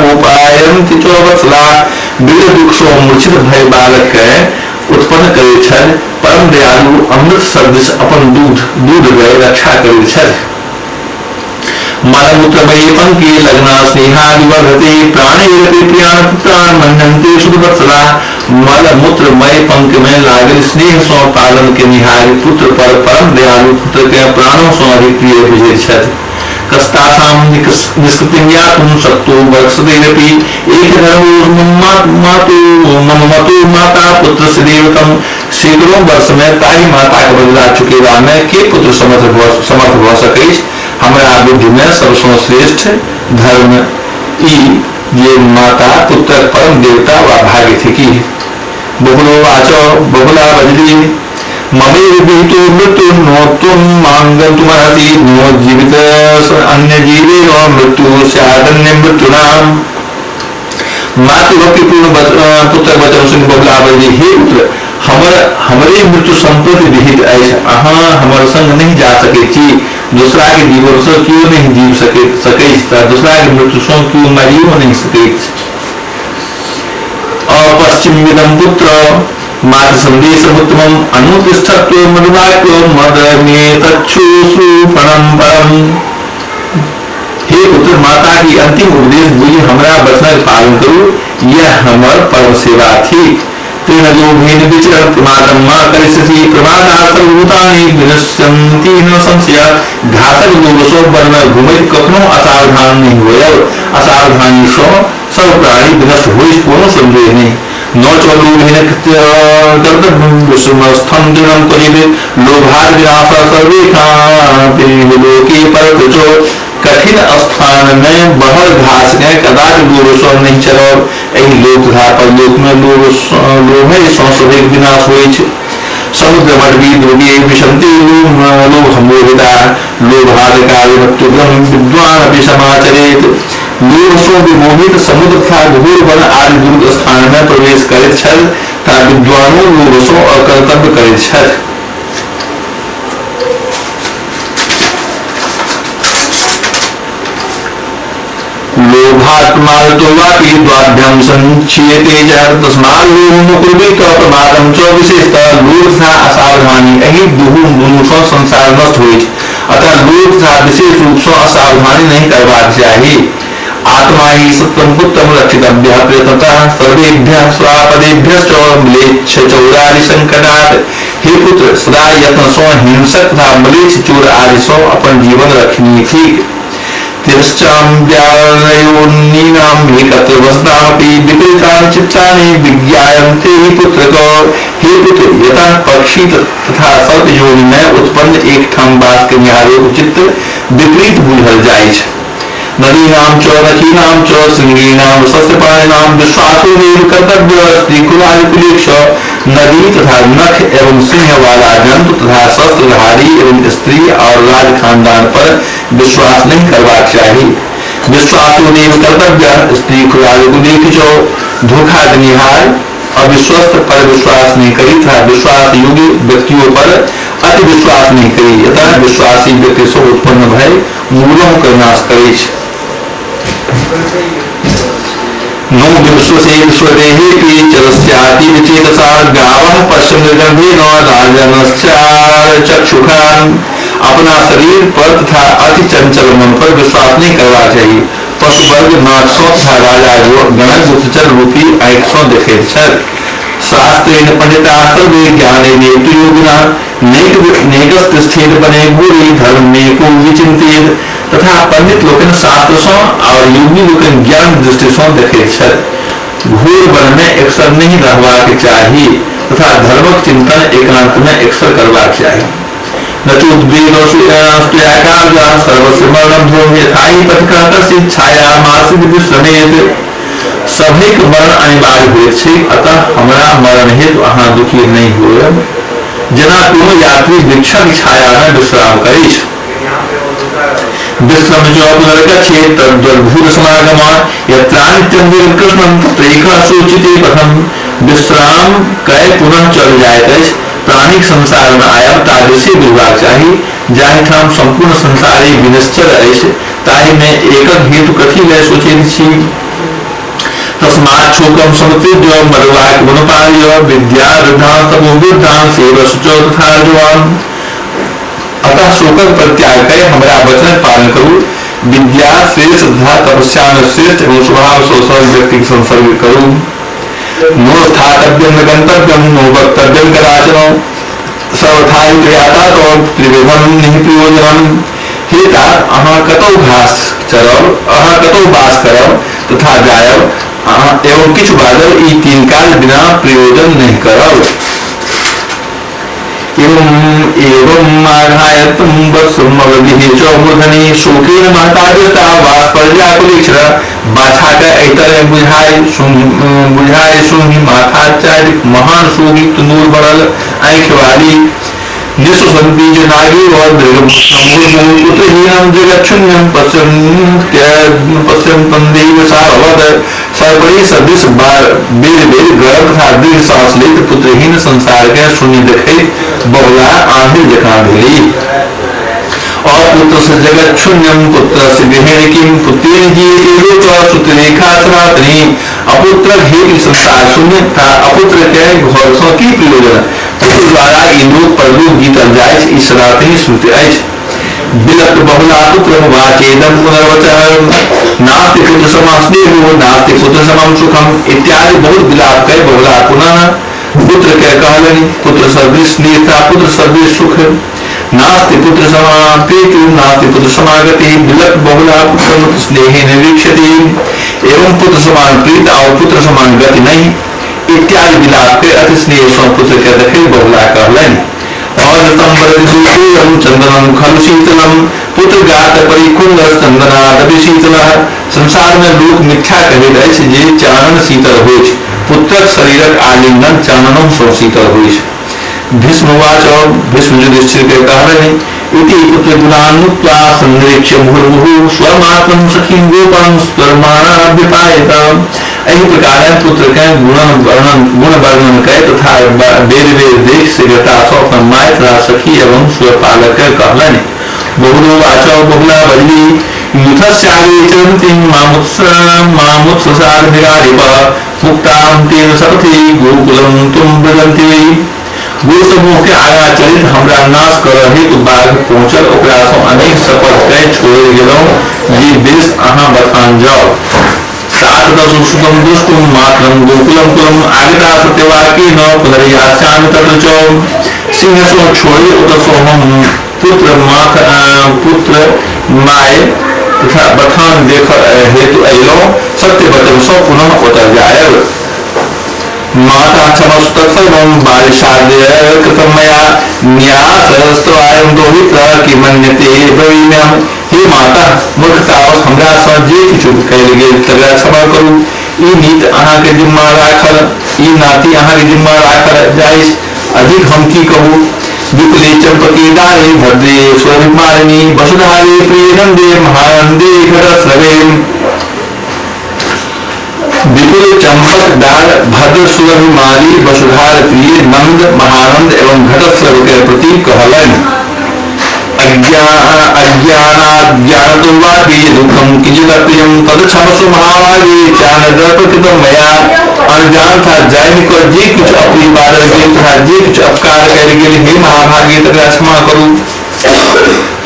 गोपायन्ति च वत्सला। वृद्ध दुख सँ मूर्छित भय बालक के उत्पन्न करैत छथि, परम दयालु अमृत सदृश अपन दूध दूध गए रक्षा करैत छथि। मलमूत्रमयी पंक्ति लग्ना स्नेहादिवर्धते प्राणैरपि प्रियान् पुत्रान् मन्यन्ते सुदवत्सला। मल मूत्रमय पंक में लागल स्नेह सँ पालन के निहारी पुत्र पर परम दयालु पुत्र के प्राणों सँ अधिक प्रिय बुझैत छथि। कस्तासाम निष्कृतिं यातुं शक्तो वर्षदैरपि एक धर्मो मम मतो माता पुत्र देवतम। सैकड़ों वर्ष में ताहि माता के बदला चुकेबा में के पुत्र समर्थ भऽ सकैछ? हमरा बुद्धि में सबसँ श्रेष्ठ धर्म ई जे माता पुत्र परम देवता वा भाग्य थिकी। बहुलोवाच बहुला बजली ममेव विहितो मृत्यु नो त्वं मांगन्तुमर्हसि नो जीवित अन्य जीवेन मृत्यु स्यादन्य मृत्युनाम। मातृभक्तिपूर्ण पुत्र वचन सुनि बहुला बजली, हे पुत्र, हमरे मृत्यु संप्रति विहित अछि, अहाँ हमर संग नहीं जा सकैत छी। दूसरा के जीवन से क्यों नहीं जीव सकैछ, दूसरा के मृत्यु से क्यों मरियो नहीं सकैछ। अपश्चिम पुत्र मातृ संदेश उत्तमम अनुतिष्ठत्व मधुवाक्य मद मे तच्छुश्रूपणम परम। हे पुत्र, माता की अंतिम उपदेश बुझि हमरा वचनक पालन करू, यह हमर परम सेवा थी। तेन लोभेन विचरण प्रमादं मा करिष्यसि प्रमादात् सर्वभूतानि विनश्यन्ति न संशय। घातक लोभ सँ वन में घुमैत कखनो असावधान नहीं होयब, असावधानी सँ सब प्राणी विनष्ट होइछ, कोनो संदेह नहीं। न च लोभेन कर्तव्यं विषमस्थं दृढं क्वचित् लोभाद् विनाशः सर्वेषामपि लोके परतुचो। कठिन स्थान में बहर घास के कदाच लोभ सँ नहीं चलब, एहि लोक तथा परलोक में लोभे सँ सभक विनाश होइछ। समुद्र मडबी दुर्गे विशन्ति लोभ सम्मोहिता लोभाद कार्यमत्युग्रं विद्वान् अपि समाचरेत्। लोभ सँ विमोहित समुद्र तथा घोर वन आदि दुर्ग स्थान में प्रवेश करैत छल तथा विद्वानो लोभ सँ अकर्तव्य करैत छथि। लोभात्मातो वापि द्वाभ्यां संक्षीयते च तस्मात् लोभं कुर्वीत प्रमादं च विशेषतः। लोभ तथा असावधानी एहि दुनू सँ संसार नष्ट होइछ, अतः लोभ तथा विशेष रूप सँ असावधानी नहीं करबाक चाही। आत्मा ही सत्यं पुत्रं रक्षितव्यः प्रयत्नतः सर्वेभ्यः स्वापदेभ्यश्च म्लेच्छ चौरादि संकटात्। हे पुत्र, सदा यत्न सँ हिंसक तथा म्लेच्छ चोर आदि सँ अपन जीवन रखनी थिक। विपरीतानि चित्तानि विज्ञायन्ते हि पुत्रक। हे पुत्र, यथा पक्षी तथा सर्प योनि में उत्पन्न एक ठाम वास कयनिहारोक चित्त विपरीत बुझल जाइछ। नदीनां च नखीनां च शृंगीणां शस्त्रपाणिनां विश्वासो नैव कर्तव्य स्त्रीकुलादिकुलेक्ष। नदी तथा नख एवं सिंह वाला जंतु तथा शस्त्रधारी एवं स्त्री और राज खानदान पर विश्वास नहीं करबाक चाही। विश्वासो नैव कर्तव्य स्त्री कुलादिकुलेक्ष। धोखा देनिहार अविश्वस्त पर विश्वास नहीं करी तथा विश्वास योग्य व्यक्तियों पर अति विश्वास नहीं करी, यतः विश्वासी व्यक्ति से उत्पन्न भय मूलों का नाश करेछ। नो विश्वसे स्वदेहेऽपि चरस्याति विचेतसा गावः पश्चिम निर्गन्धेन राजनश्चार चक्षुषान्। अपना शरीर पर तथा अति चंचल मन पर विश्वास नहीं करना चाहिए। पशु वर्ग नाक सौ तथा राजा गणक गुप्तचर रूपी आँख सौ देखैत छथि। शास्त्रेण पंडिता सर्वे ज्ञानेन योगिना नेकस्तिष्ठेत बने गुरी धर्म को विचिंतित। तथा पंडित लोकनि शास्त्र सँ और योगी लोकनि ज्ञान दृष्टि सँ देखैत छथि। घोर वन में एकसर नहीं रहबाक चाही तथा धर्मक चिंतन एकांत में एकसर करबाक चाही। न चोद्वेगस्त्याकार्य सर्वस्य मरणं ध्रुवं यथाहि पथिकः कस्य छाया मासित विश्रमेत। सभक मरण अनिवार्य होइत छै, अतः हमरा मरण हेतु अहाँ दुखी नहीं होयब। जेना कोनो यात्री वृक्षक छाया में विश्राम करैछ। विश्रम च पुनर्गच्छेत् तद्वद्भूत समागम यत्रानित्यं कृष्णं तत्रैकः सूचिते पथम्। विश्राम कय पुनः चल जाइत अछि। प्राणीक संसार में आयब तादृशे बुझबाक चाही। जाहि ठाम संपूर्ण संसारे विनिश्चल अछि ताहि में एकक हेतु कथी लय सोचैत छी। तस्मात् शोकं समुत्त्यज्य मरुवाक वनपार्य विद्या वृद्धां तपो वृद्धां सेवश्च तथा जुवान्। अतः शोकक परित्याग कय हमरा वचनक पालन करू। विद्या श्रेष्ठ तथा तपस्या में श्रेष्ठ एवं स्वभाव से सरल व्यक्ति के संसर्ग करू। नो स्थातव्यम न गंतव्यम नो वक्तव्यम कदाचन सर्वथा प्रयाता तो त्रिविधम निहि प्रयोजनम। हे तात, अहाँ कतौ घास चरब, अहाँ कतौ बास करब तथा जायब अहाँ एवं किछु बाजब, ई तीन काज बिना प्रयोजन नहीं करब। एवं एवं आघायतम वत्समवधिः च मूर्धनि शोकेन महताजता वाष्पर्याकुलीक्षर बाछा के एहि तरह बुझाय सुनि माथा चारि महान शोकित नूर भरल आँखि वाली निःश्वसन्ति च नागी और पुत्रहीनं जगच्छून्यं पश्यन्तं देव सारवत। सर्परी सदृश बेर बेर गर्भ तथा दीर्घ सांस लैत पुत्रहीन संसार के शून्य देखैत बहुला आंधिर जकाँ भेली। अपुत्र से जगत शून्यम पुत्र से गृहिणी किम पुत्रेण जीयते लोक सुतरेखा सनातनी। अपुत्र हेतु संसार शून्य तथा अपुत्र के घर सँ की प्रयोजन, पुत्र द्वारा ई लोक परलोक जीतल जाइछ, ई सनातनी श्रुति अछि। विलप्त बहुला पुत्र वाचेदम पुनर्वचः नास्ति पुत्र समं स्नेहो नास्ति पुत्र समं सुखम इत्यादि बहुत विलाप कय बहुला पुनः पुत्र के कहलनि, पुत्र सदृश स्नेह तथा पुत्र सदृश सुख, नास्ति पुत्र समा प्रीति नास्ति पुत्र समागति विलप्त बहुला पुत्र स्नेहेन वीक्षति एवं पुत्र समान प्रीत और पुत्र समान गति नहीं इत्यादि विलाप के अति स्नेह सँ पुत्र के देखै बहुला कहलनि। और चंदनम खलु शीतलम पुत्र गात परिकुंद चंदनादपि शीतलः। संसार में लोक मिथ्या कहैत अछि जे चानन शीतल होइछ, पुत्रक शरीरक आलिंगन चाननो सँ शीतल होइछ। भीष्मवाच भीष्म युधिष्ठिर के कहलनि, इति पुत्र गुणानुक्त्वा संनिरीक्ष्य मुहुर्मुहुः स्वमात्रं सखीं गोपां स्वर्माणाभ्युपायत। एहि प्रकार पुत्र के गुण वर्णन कय तथा बेर बेर देख शीघ्रता सँ अपन माय तथा सखी एवं स्वपालक के कहलनि। बहुलोवाच बहुला बजली यूथस्यागे चरन्तीं मामुत्ससारभिरारिपः मुक्तां तेन सपथि गोकुलं तुम व्रजन्ति वै। गो समूह के आगा चलित हमरा नाश कर हेतु बाघ पहुंचल, ओकरा सँ अनेक शपथ कय छोड़ि गेलहुँ जे देश अहाँ बथान जाउ। सात दशु सुतम दुष्टुम मातरम गोकुलम कुलम आगता सत्यवाक्येन पुनर्यास्यामि तत्र च। सिंह सँ छोड़ि ओतऽ सँ हम पुत्र my तथा बथान देख हेतु अयलहुँ, सत्य वचन सँ पुनः ओतऽ जायब। माता क्षमस्व तत्सर्वं बालिशाद्य कृतं मया न्यासस्त्वायं दोहित्र किमन्यते ब्रवीम्यहम्। हे माता, मूर्खतावश हमरा सँ जे किछु कयल गेल तकरा क्षमा करू। ई नीत अहाँके जिम्मा राखल, ई नाति अहाँके जिम्मा राखल जाइछ, अधिक हम की कहू। विपुले चंपके दारे भद्रे स्वभिमालिनी वसुधारे प्रियनंदे महानंदे घटस्रवे। विपुल चंपक दार भद्र सुरभिमाली वसुधार प्रिय नंद महानंद एवं घटस्रव के प्रति कहलनि, अज्ञानाज्ञानतो वापि दुःखं किञ्चिदप्रियं तद् क्षमस्व महाभागे चानदर्पकृतं मया। अनजान था जानि कऽ जे किछु अप्रिय बाजल गेल तथा जे किछु अपकार कयल गेल, हे महाभागे तकरा क्षमा करू।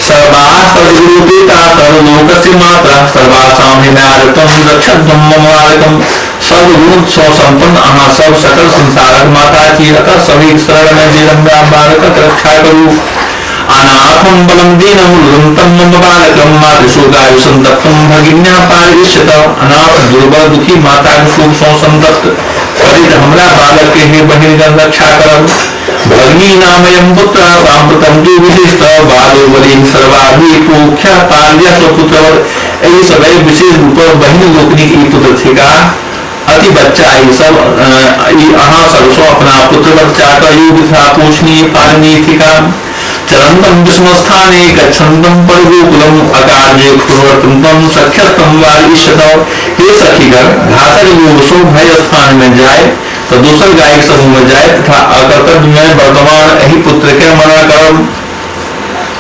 सर्वा सद्गुरुपेता सर्वलोकस्य माता सर्वासां हिनारतं रक्षध्वं मम बालकम्। सर्वगुण सँ संपन्न अहाँ सब सकल संसारक माता छी, अतः सभी शरण में जे हमरा बालकक रक्षा करू। अनाथं बलं दीनं रुदन्तं मम बालकं मातृशोकाय संतप्तं भगिन्या पालयिष्यत। अनाथ दुर्बल दुखी माता के शोक सँ संतप्त पतित हमरा बालक के हे बहिनगण रक्षा करब। भगिनी नामयं पुत्र साम्प्रतं तु विशिष्ट बालो बलिः सर्वाभिपोख्यः पाल्य स्वपुत्रवत्। एहि समय विशेष रूप बहिन लोकनिक ई पुत्र थिकाह। अति बच्चा ई सब ई अहाँ सबसँ अपना पुत्र बच्चा क योग्य तथा पोषणीय पालनीय थिकाह। चरन्तं विष्णुस्थाने गच्छन्तं परगोकुलम् अकार्ये प्रवर्तन्तं सख्यस्थं वारिष्यत। हे सखीगण, घातक लोग सो भय स्थान में जाए तो दोसर गायक समूह में जाए तथा अकर्तव्य में वर्तमान एहि पुत्र के मना करब।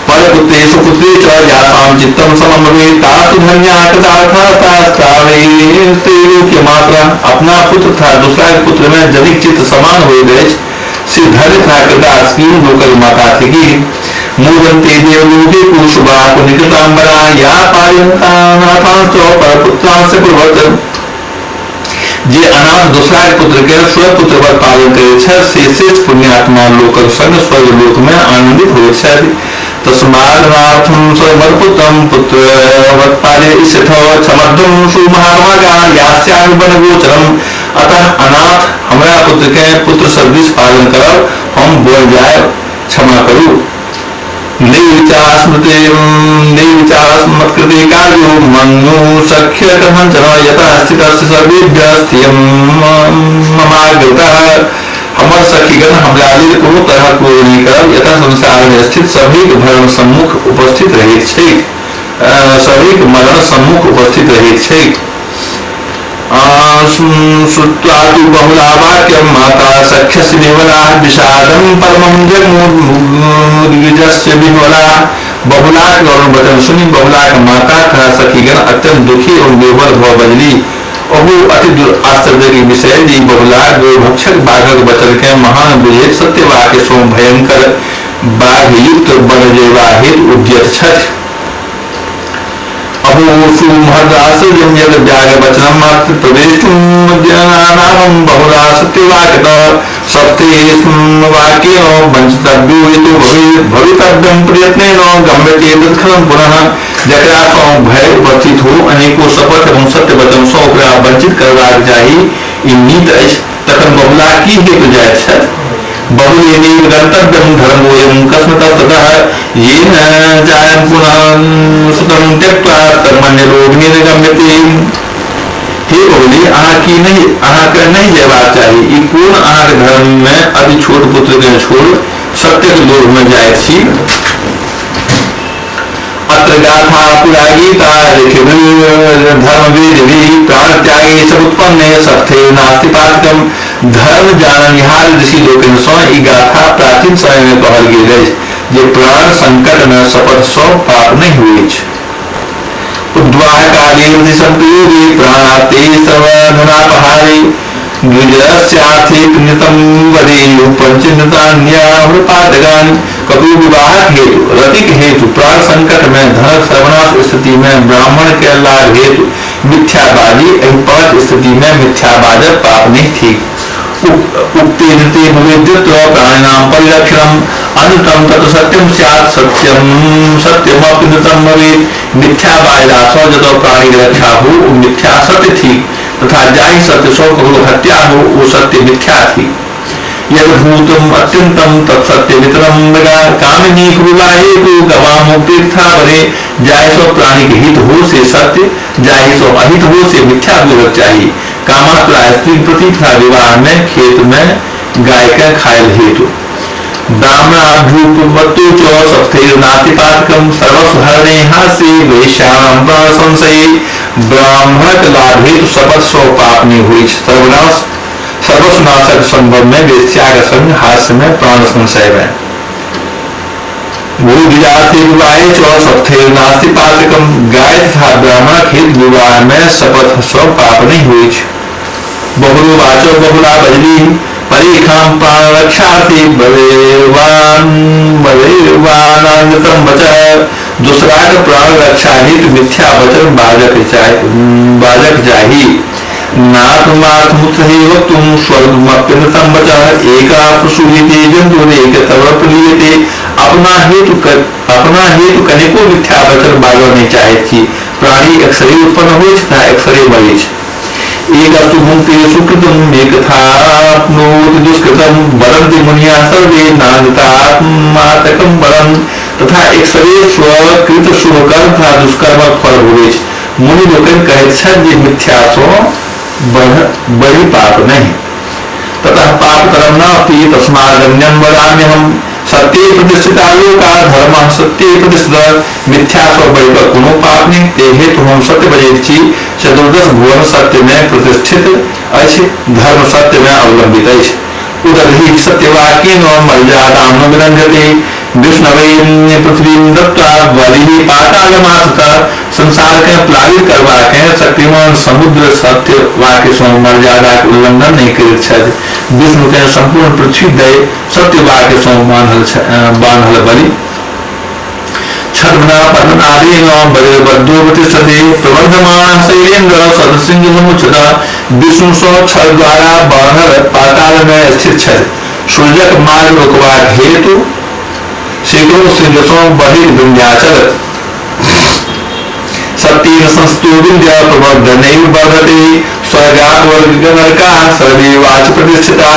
परपुत्रेषु पुत्रे च यासां चित्तं समं भवेत् तासु धन्या कृतार्थास्तावेत्त्रैलोक्य मात्रा। अपना पुत्र तथा दूसरा पुत्र में जनिक चित्त समान होइत अछि से धन्य तथा कृतार्थ लोकक माता थिकी। मोदन्ते देवलोके कुशुभाकुनिकृताम्बरा या पालयन्तानाथांश्च परपुत्रांश्च कुर्वत्। जे अनाथ दोसराक पुत्र के स्वपुत्रवत पालन करैत छथि से शेष पुण्यात्मा लोकक संग स्वर्ग लोक में आनंदित होइत छथि। तस्मादनाथं स्वमत्पुत्रं पुत्रवत्पालयिष्यथ क्षमध्वं सुमहाभागा यास्यामि वनगोचरम्। अतः अनाथ हमरा पुत्र के पुत्र सदृश पालन करब, हम बोल जाय, क्षमा करू। नैविचारस्मत्कृते कार्यो मनु सख्य कथञ्चन यतः स्थितस्य सर्वेभ्यः स्थियं ममाग्रतः। हमर सखीगण हमरा लेल कोनो तरहक क्रोध नहि करब, यतः संसार में स्थित सभी भरण सम्मुख उपस्थित रहैत छैक, सभी मरण सम्मुख उपस्थित रहैत छैक। श्रुत्वा तु बहुला वाक्यं माता सख्यस्य विह्वला विषादं परमं जगमुद्विजस्य विह्वला। बहुलाक वरुण वचन सुनि बहुलाक माता तथा सखीगण अत्यंत दुखी एवं विह्वल भऽ बजली। अहु अति आश्चर्य के विषय जे बहुला गोभक्षक बाघक वचन के महान बुझैत सत्यवाक्य सँ भयंकर बाघ युक्त बन जेबा हेतु उद्यत छथि। अहोसु महदाश्चर्यं यद् व्याघ्रवचनं मात्र प्रवेष्टुं जनानां बहुला सत्यवाक्यतः सप्तेस्म वाक्येन वञ्चितव्यो यतो भवितव्यं प्रयत्नेन गम्यते तत्क्षणं पुनः। जकरा सँ भय उपस्थित हो अनेको शपथ एवं सत्य वचन सँ ओकरा वंचित करबाक चाही, ई नीत अछि। तखन बहुला की हेतु जाइत छथि? बहुलेनैव गन्तव्यं धर्मोऽयं कस्मतस्ततः येन जायं पुनः सुतं त्यक्त्वा कर्मण्यलोभेन गम्यते। हे बहुली, अहाँ की नहीं, अहाँके नहीं जयबाक चाही। ई कोन अहाँके धर्म में अति छोट पुत्र के छोड़ सत्यक लोभ में जाइत छी? अत्र गाथा पुरा गीता धर्मवेदभिः प्राण त्यागे समुत्पन्ने सत्थे नास्ति पातकम। धर्म जाननिहार ऋषि लोकनि सँ ई गाथा प्राचीन समय में कहल गेल अछि जे प्राण संकट में शपथ सँ पाप नहि होइछ। उद्वाह काले संप्रयोगे प्राणाते सर्वधनापहारे द्विजस्यार्थे नितम वदेयु पंचनतान्याहृपातगानि। ककरो विवाहक हेतु, रतिक हेतु, प्राण संकट में, धनक सर्वनाश स्थिति में, ब्राह्मण के लाभ हेतु मिथ्याबाजी, एहि पांच स्थिति में मिथ्याबाजक पाप नहीं ठीक। उक्ते नृते भवेद्यत्र प्राणिनां परिरक्षणम् अनृतं तत् सत्यं स्यात् सत्यं सत्यमपि नृतं भवेत्। मिथ्या बाजला सँ जतऽ प्राणी के रक्षा हो ओ मिथ्या सत्य थीक तथा जाहि सत्य सँ ककरो हत्या हो ओ सत्य मिथ्या थीक। यद्भूतम् अत्यन्तं तत्सत्यमितरं कामिनी विवाहे तु गवामो तीर्थावरे। जाहि सँ प्राणी के हित हो से सत्य, जाहि सँ अहित हो से मिथ्या बुझक चाही। कामातुरा स्त्री प्रति तथा विवाह में खेत में गाय के खायल हेतु। ब्राह्मणाभ्युपत्तो च सप्तैर्नातिपातकं सर्वस्व हरणे हास्य वैश्याणां प्राण संशये। ब्राह्मणक लाभ हेतु शपथ सँ पाप नहि होइछ। सर्वनाश सर्वस्वनाशक संभव में वेश्याक संग हास्य में प्राण संशय में। भूविजाते विवाहे च सप्तैर्नास्ति पातकं। गाय तथा ब्राह्मणक हित विवाह में शपथ सँ पाप नहि होइछ। बहुलो वाचो बहुला बजली परीखां प्राण रक्षार्थी बलेवानानृतं वच। दूसराक प्राण रक्षा हेतु मिथ्या वचन बाजक चाही। नात्मार्थमुत्सहे वक्तुं स्वर्गमप्यनृतं वच। एका प्रसूयते जन्तुरेक तव प्रलीयते। अपना हेतु कनेको मिथ्या वचन बाजऽ नहि चाहैत छी। प्राणी एकसरे उत्पन्न होइछ तथा एकसरे मरैछ। एकस्तु भुङ्क्ते सुकृतम् एकथाप्नोति दुष्कृतम् वदन्ति मुनिया सर्वे नानृतात्मातकं बलम्। तथा एकसरे स्वकृत शुभकर्म तथा दुष्कर्मक फल होइछ। मुनि लोकनि कहैत छथि जे मिथ्या सँ बढ़ि पाप नहि। ततः पापतरं नास्ति तस्मादन्यं वदाम्यहम्। सत्ये प्रतिष्ठिता लोका धर्मः सत्ये प्रतिष्ठित। मिथ्या सँ बढ़िकऽ कोनो पाप नहि, ते हेतु हम सत्य बजैत छी। चतुर्दश भुवन सत्य में प्रतिष्ठित अछि, धर्म सत्य में अवलंबित अछि। उदधि सत्यवाक्येन मर्यादां न विलङ्घते। विष्णवे पृथ्वीं दत्त्वा बलिः पातालमाश्रितः। संसार के प्लावित करबाक शक्तिमान समुद्र सत्य वाक्य सँ मर्यादाक उल्लंघन नहि करैत छथि। विष्णु के संपूर्ण पृथ्वी दय सत्य वाक्य सँ बान्हल बलि। छद्मना पद्मनाभेन बलिर्बद्धो प्रतिष्ठते। प्रवर्धमान शैलेन्द्र सदसिंह समुच्चत। विष्णु सँ छल द्वारा बान्हल पाताल में स्थित छथि। सूर्यक मार्ग रोकबाक हेतु सैकड़ों शृंग सँ बढ़ित विंध्याचल सत्येन संस्तो विंध्य प्रवर्धनैव वर्धते स्वर्गात् नरका सर्वे वाच प्रतिष्ठिता।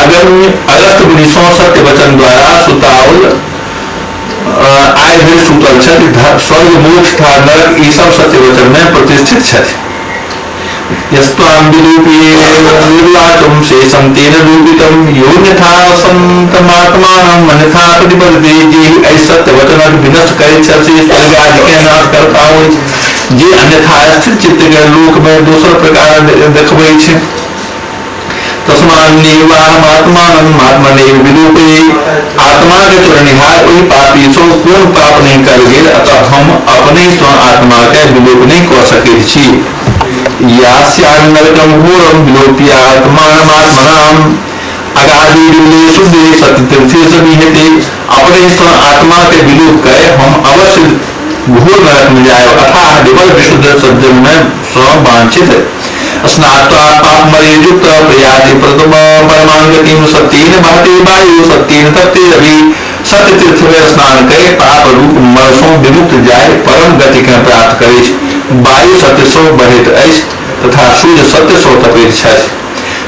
अगस्त मुनि सँ सत्य वचन द्वारा सुताओल आइ धरि सुतल छथि। स्वर्ग मोक्ष तथा नरक ई सब सत्य वचन में प्रतिष्ठित छथि। यस्त्वां विलोप्येवाचुं शेषं तेन रूपितं योऽन्यथा सन्तमात्मानं अन्यथा प्रतिपद्यते। जे एहि सत्य वचनक विनष्ट करैत छल से स्वर्ग आदि के नाश करता होइत, जे अन्यथा स्थिर चित्त के लोक में दोसर प्रकार देखबै छै। तस्मान्नेवाहमात्मानं आत्मनैव विलोपये। आत्मा के चोरनिहार ओहि पापी सँ कोन पाप नहि कयल गेल, अतः हम अपने सँ आत्मा के विलोप नहि कऽ सकैत छी। यास्यामि नरकं घोरं विलोप्यात्मानमात्मनाम् अगाधि शुद्धे सत्यतीर्थे समीहते। अपने सँ आत्मा के विलोप कय हम अवश्य घोर नरक में जायब, अथाह विमल विशुद्ध सज्जन में सँ वांछित। स्नात्वा पापमययुक्त प्रयाति प्रथम परमांगतिम सत्येन महते वायु सत्येन तप्ते रवि। सत्य तीर्थ में स्नान करे पाप रूप मल सँ विमुक्त जाय परम गति के प्राप्त करैछ। वायु सत्य सँ बढ़ैत अछि तथा सूर्य सत्य सँ तपैत छथि।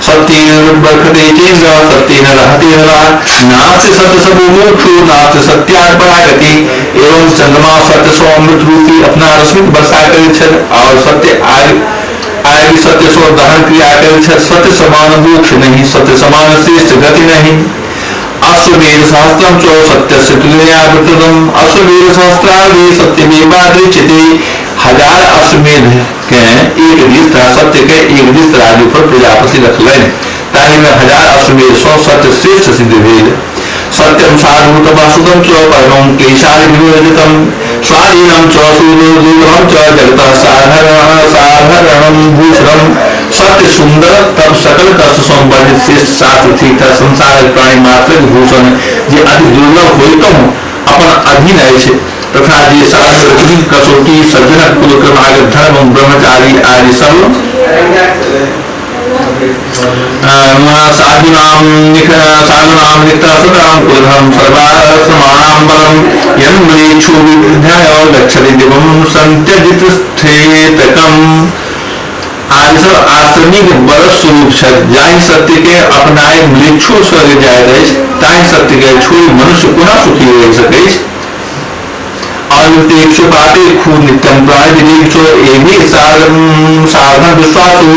सत्येन बरखते चेन्द्र सत्येन रहते नरः नास्ति सत्य समो मोक्षो नास्ति सत्यात् परागति। एवं चंद्रमा सत्य सँ अमृत रूपी अपना रश्मि वर्षा करैत छथि और सत्य आगि सत्य सँ दहन क्रिया करैत छथि। सत्य समान मोक्ष नहीं, सत्य समान श्रेष्ठ गति नहीं। अश्वमेध सहस्त्रम च सत्यस्य तुलयावृतम। अश्वमेध सहस्त्रादि सत्यमेवादृच्यते। हजार अश्वमेध के एक दिस तथा सत्य के एक दिस तराजू पर प्रजापति रखलनि, ताहि में हजार अश्वमेध सँ सत्य श्रेष्ठ सिद्ध भेल। सत्यम साधु तपसुतम च परमं क्लेशादि विवर्जितम स्वाधीनं च सुदुर्लभं च जगतः साधारणं भूषणम। सत्य सुंदर तब सकल कष्ट सँ वर्जित श्रेष्ठ शास्त्र थी तथा संसारक प्राणी मात्रक भूषण जे अति दुर्लभ होइतहुँ अपन अधीन अछि तथा जे शास्त्र कसौटी सज्जनक कुल क्रमागत धर्म ब्रह्मचारी आदि सब साधूनाम निखता सतां कुलधर्म सर्वाश्रमाणां बलं यन्मलेच्छो विद्याय गच्छति दिवं सन्त्यजित स्थेतकम्। आदि सब आश्रमिक बल स्वरूप छथि। जाहि सत्य के अपनाय म्लेच्छो स्वर्ग जाइत अछि ताहि सत्य के छोड़ि मनुष्य कोना सुखी रहि सकैछ। अनित्येक्षुपाते खू नित्यं प्राण विवेक्षो एहि साधन विश्वासु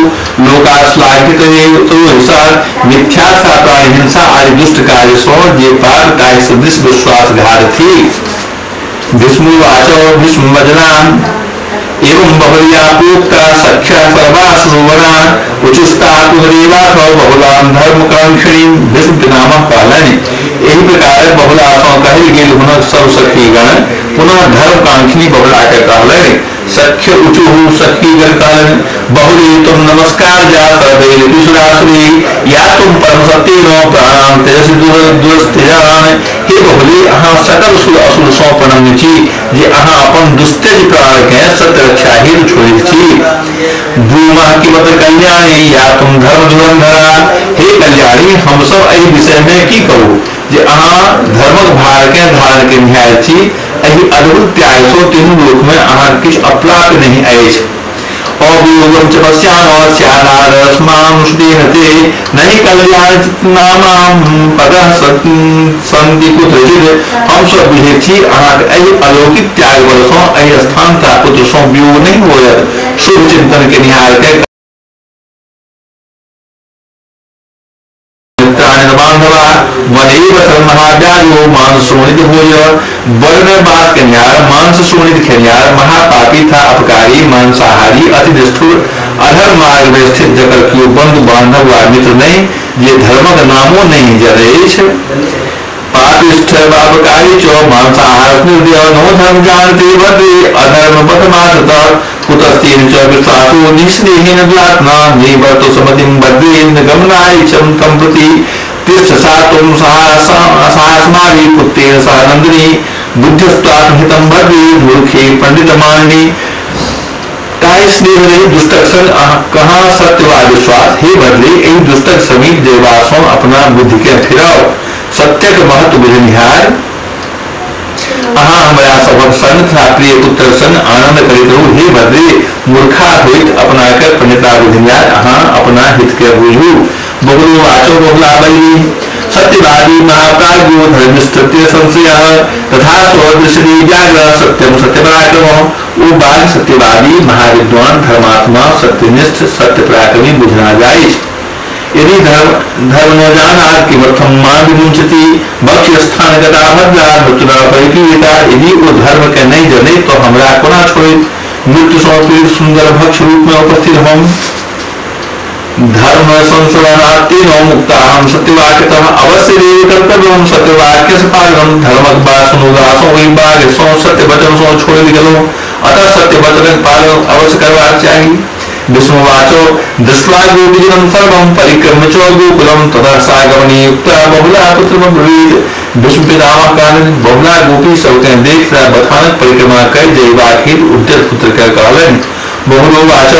लोकाश्लाघित मिथ्या प्राणी हिंसा आदि दुष्ट कार्य सँ जे पाप ताहि सदृश विश्वासघात थी। भीष्मवाच भीष्मवचनान् एवं बहुल्या प्रोक्ता सख्या सर्वाश्रुवणा उचुस्ता पुनरेवाथ बहुलां धर्मकांक्षिणीं। भीष्म पितामह कहलनि, एहि प्रकार बहुला सँ कहल गेल हुनक सब सखीगण पुनः धर्मकांक्षिणी बहुला के कहलनि। सख्य उचुहु सखीगण कहलनि, बहुले तुम नमस्कार जा सर्वैरपि या तुम परम सत्येन प्राणां तेजसि दुरस्त्यजान। हे बहुले, अहाँ सकल सुर असुर सँ प्रणम्य छी जे अहाँ अपन दुस्त्यज प्राण के सत्य रक्षा हेतु छोड़ैत छी। ब्रूमः किमत कल्याणी या तुम धर्म धुरंधरा। हे कल्याणी, हम सब एहि विषय में की कहू जे अहाँ धर्मक भार के धारण केनिहार छी। एहि अद्भुत त्याग सँ तीनू लोक में अहाँ किछु अप्राप्य नहि अछि। अवियोगं च पश्याम स्यादारस्मांसुतेन ते नहि कल्याण नामां पदः सन्ति कुत्रचित्। हम सब बुझैत छी अहाँक एहि अलौकिक त्याग बल सँ एहि स्थान तथा पुत्र सँ वियोग नहि होयत। शुभ चिंतन केनिहार के बांधवा वनेव महाव्याजो मांस शोणित भोज। वन में वास केनिहार मांस शोणित खेनिहार महापापी था अपकारी मांसाहारी अति निष्ठुर अधर्म मार्ग में स्थित जकर कियो बंधु बांधव वा मित्र नहीं, जे धर्मक नामो नहीं जनैछ। पापिष्ठ पापकारी च मांसाहार निर्दय नो धर्म जानते भद्रे अधर्म पथमाश्रितः कुतस्तेन च विश्वासो निस्नेहेन दुरात्मा निवर्तो समतिं भद्रेन गमनाय च तं प्रति। तिष्ठ सा तुम साहस्माभि पुत्रेण सह नंदिनी बुद्धिस्त्वात्महितं भद्रे मूर्खे पंडितमानिनी। ताहि स्नेह देह रही दुष्टक संग कहाँ सत्य वा विश्वास। हे भद्रे, एहि दुष्टक समीप जयबा सँ अपना बुद्धि के फिराओ। सत्यक महत्व बुझनिहार अहाँ हमरा सभक संग तथा प्रिय पुत्र संग आनंद करैत रहू। हे भद्रे, मूर्खा होइत अपना के पंडिता बुझनिहार अहाँ अपना हित के बुझू। बहुलो वाचो बहुला बलि सत्यवादी महाप्राज्ञो धर्मिष्ठ संशय तथा स्वदृष्टि व्याघ्र सत्यम सत्यपराक्रम। ओ बाघ सत्यवादी महाविद्वान धर्मात्मा सत्यनिष्ठ सत्य पराक्रमी बुझना जाय। यदि धर्म न जानात् किमर्थम मां विमुंचति भक्ष स्थान गता भद्रा मृत्युना परिपीड़िता। यदि ओ धर्म के नहीं जने तो हमरा कोना छोड़ित मृत्यु सँ पीड़ित सुंदर भक्ष रूप में उपस्थित हम। धर्म संशोधनात् मुक्ता हम सत्यवाक्यतः अवश्य देव कर्तव्यम सत्यवाक्य पालनम। धर्मक बात सुनुला सो ओहि बाघ सो सत्य वचन सो छोड़ि गेलहुँ, अतः सत्य वचनक पालन अवश्य करबाक चाही। विष्णुवाचो दृष्ट्वा गोपीजनं सर्वं परिक्रम्य च गोकुलं ततः सागमनी युक्ता बहुला पुत्रमब्रवीत्। विष्णु पितामह कहलनि, बहुला गोपी सबकेँ देख बथानक परिक्रमा कय जयबाक हेतु उद्यत पुत्र के कहलनि। बहुलोवाच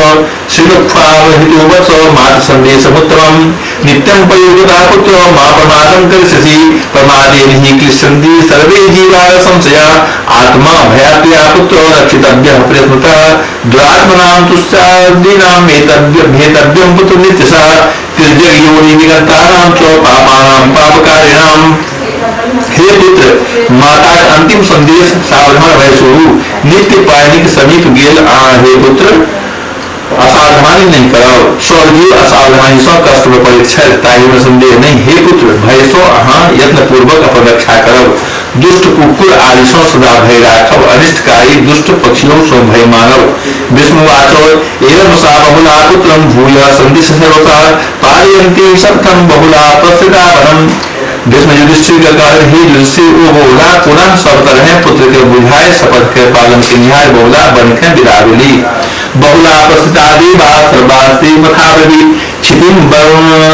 श्रीलुक्ष्वावहितो वत्स मातृ सन्देशमुत्तमं नित्यं प्रयोगता पुत्र मा प्रमादं करिष्यसि। प्रमादेन हि क्लिश्यन्ति सर्वे जीवाः संशया। आत्मा भयात्या पुत्र रक्षितव्यः प्रयत्नतः। दुरात्मनां तुष्टादीनां भेतव्यं पुत्र नित्यशः। तिर्यग्योनि निगन्तानां च पापानां पापकारिणाम्। हे पुत्र, माता के अंतिम संदेश सावधान भय सुरू। नित्य पायनिक समीप गेल अहाँ हे पुत्र असावधानी नहीं करब। स्वर्गीय असावधानी सँ कष्ट में पड़ैत छथि ताहि में संदेह नहीं। हे पुत्र, भय सँ अहाँ यत्न पूर्वक अपन रक्षा करब। दुष्ट कुकुर आदि सँ सदा भय राखब। अनिष्टकारी दुष्ट पक्षियों सँ भय मानब। विष्णुवाचो एवं सा बहुला पुत्रम भूय संदिश सर्वसा पालयन्ती सप्तम बहुला प्रस्थिता वनम। भीष्म युधिष्ठिर के कारण हे युधिष्ठिर, ओ बहुला पुनः सब तरह पुत्र के बुझाए शपथ के पालन के निहार बहुला बन के विदा भेली। बहुला प्रस्थिता देवा सर्वास्ति मथाब्रवीत् क्षितिं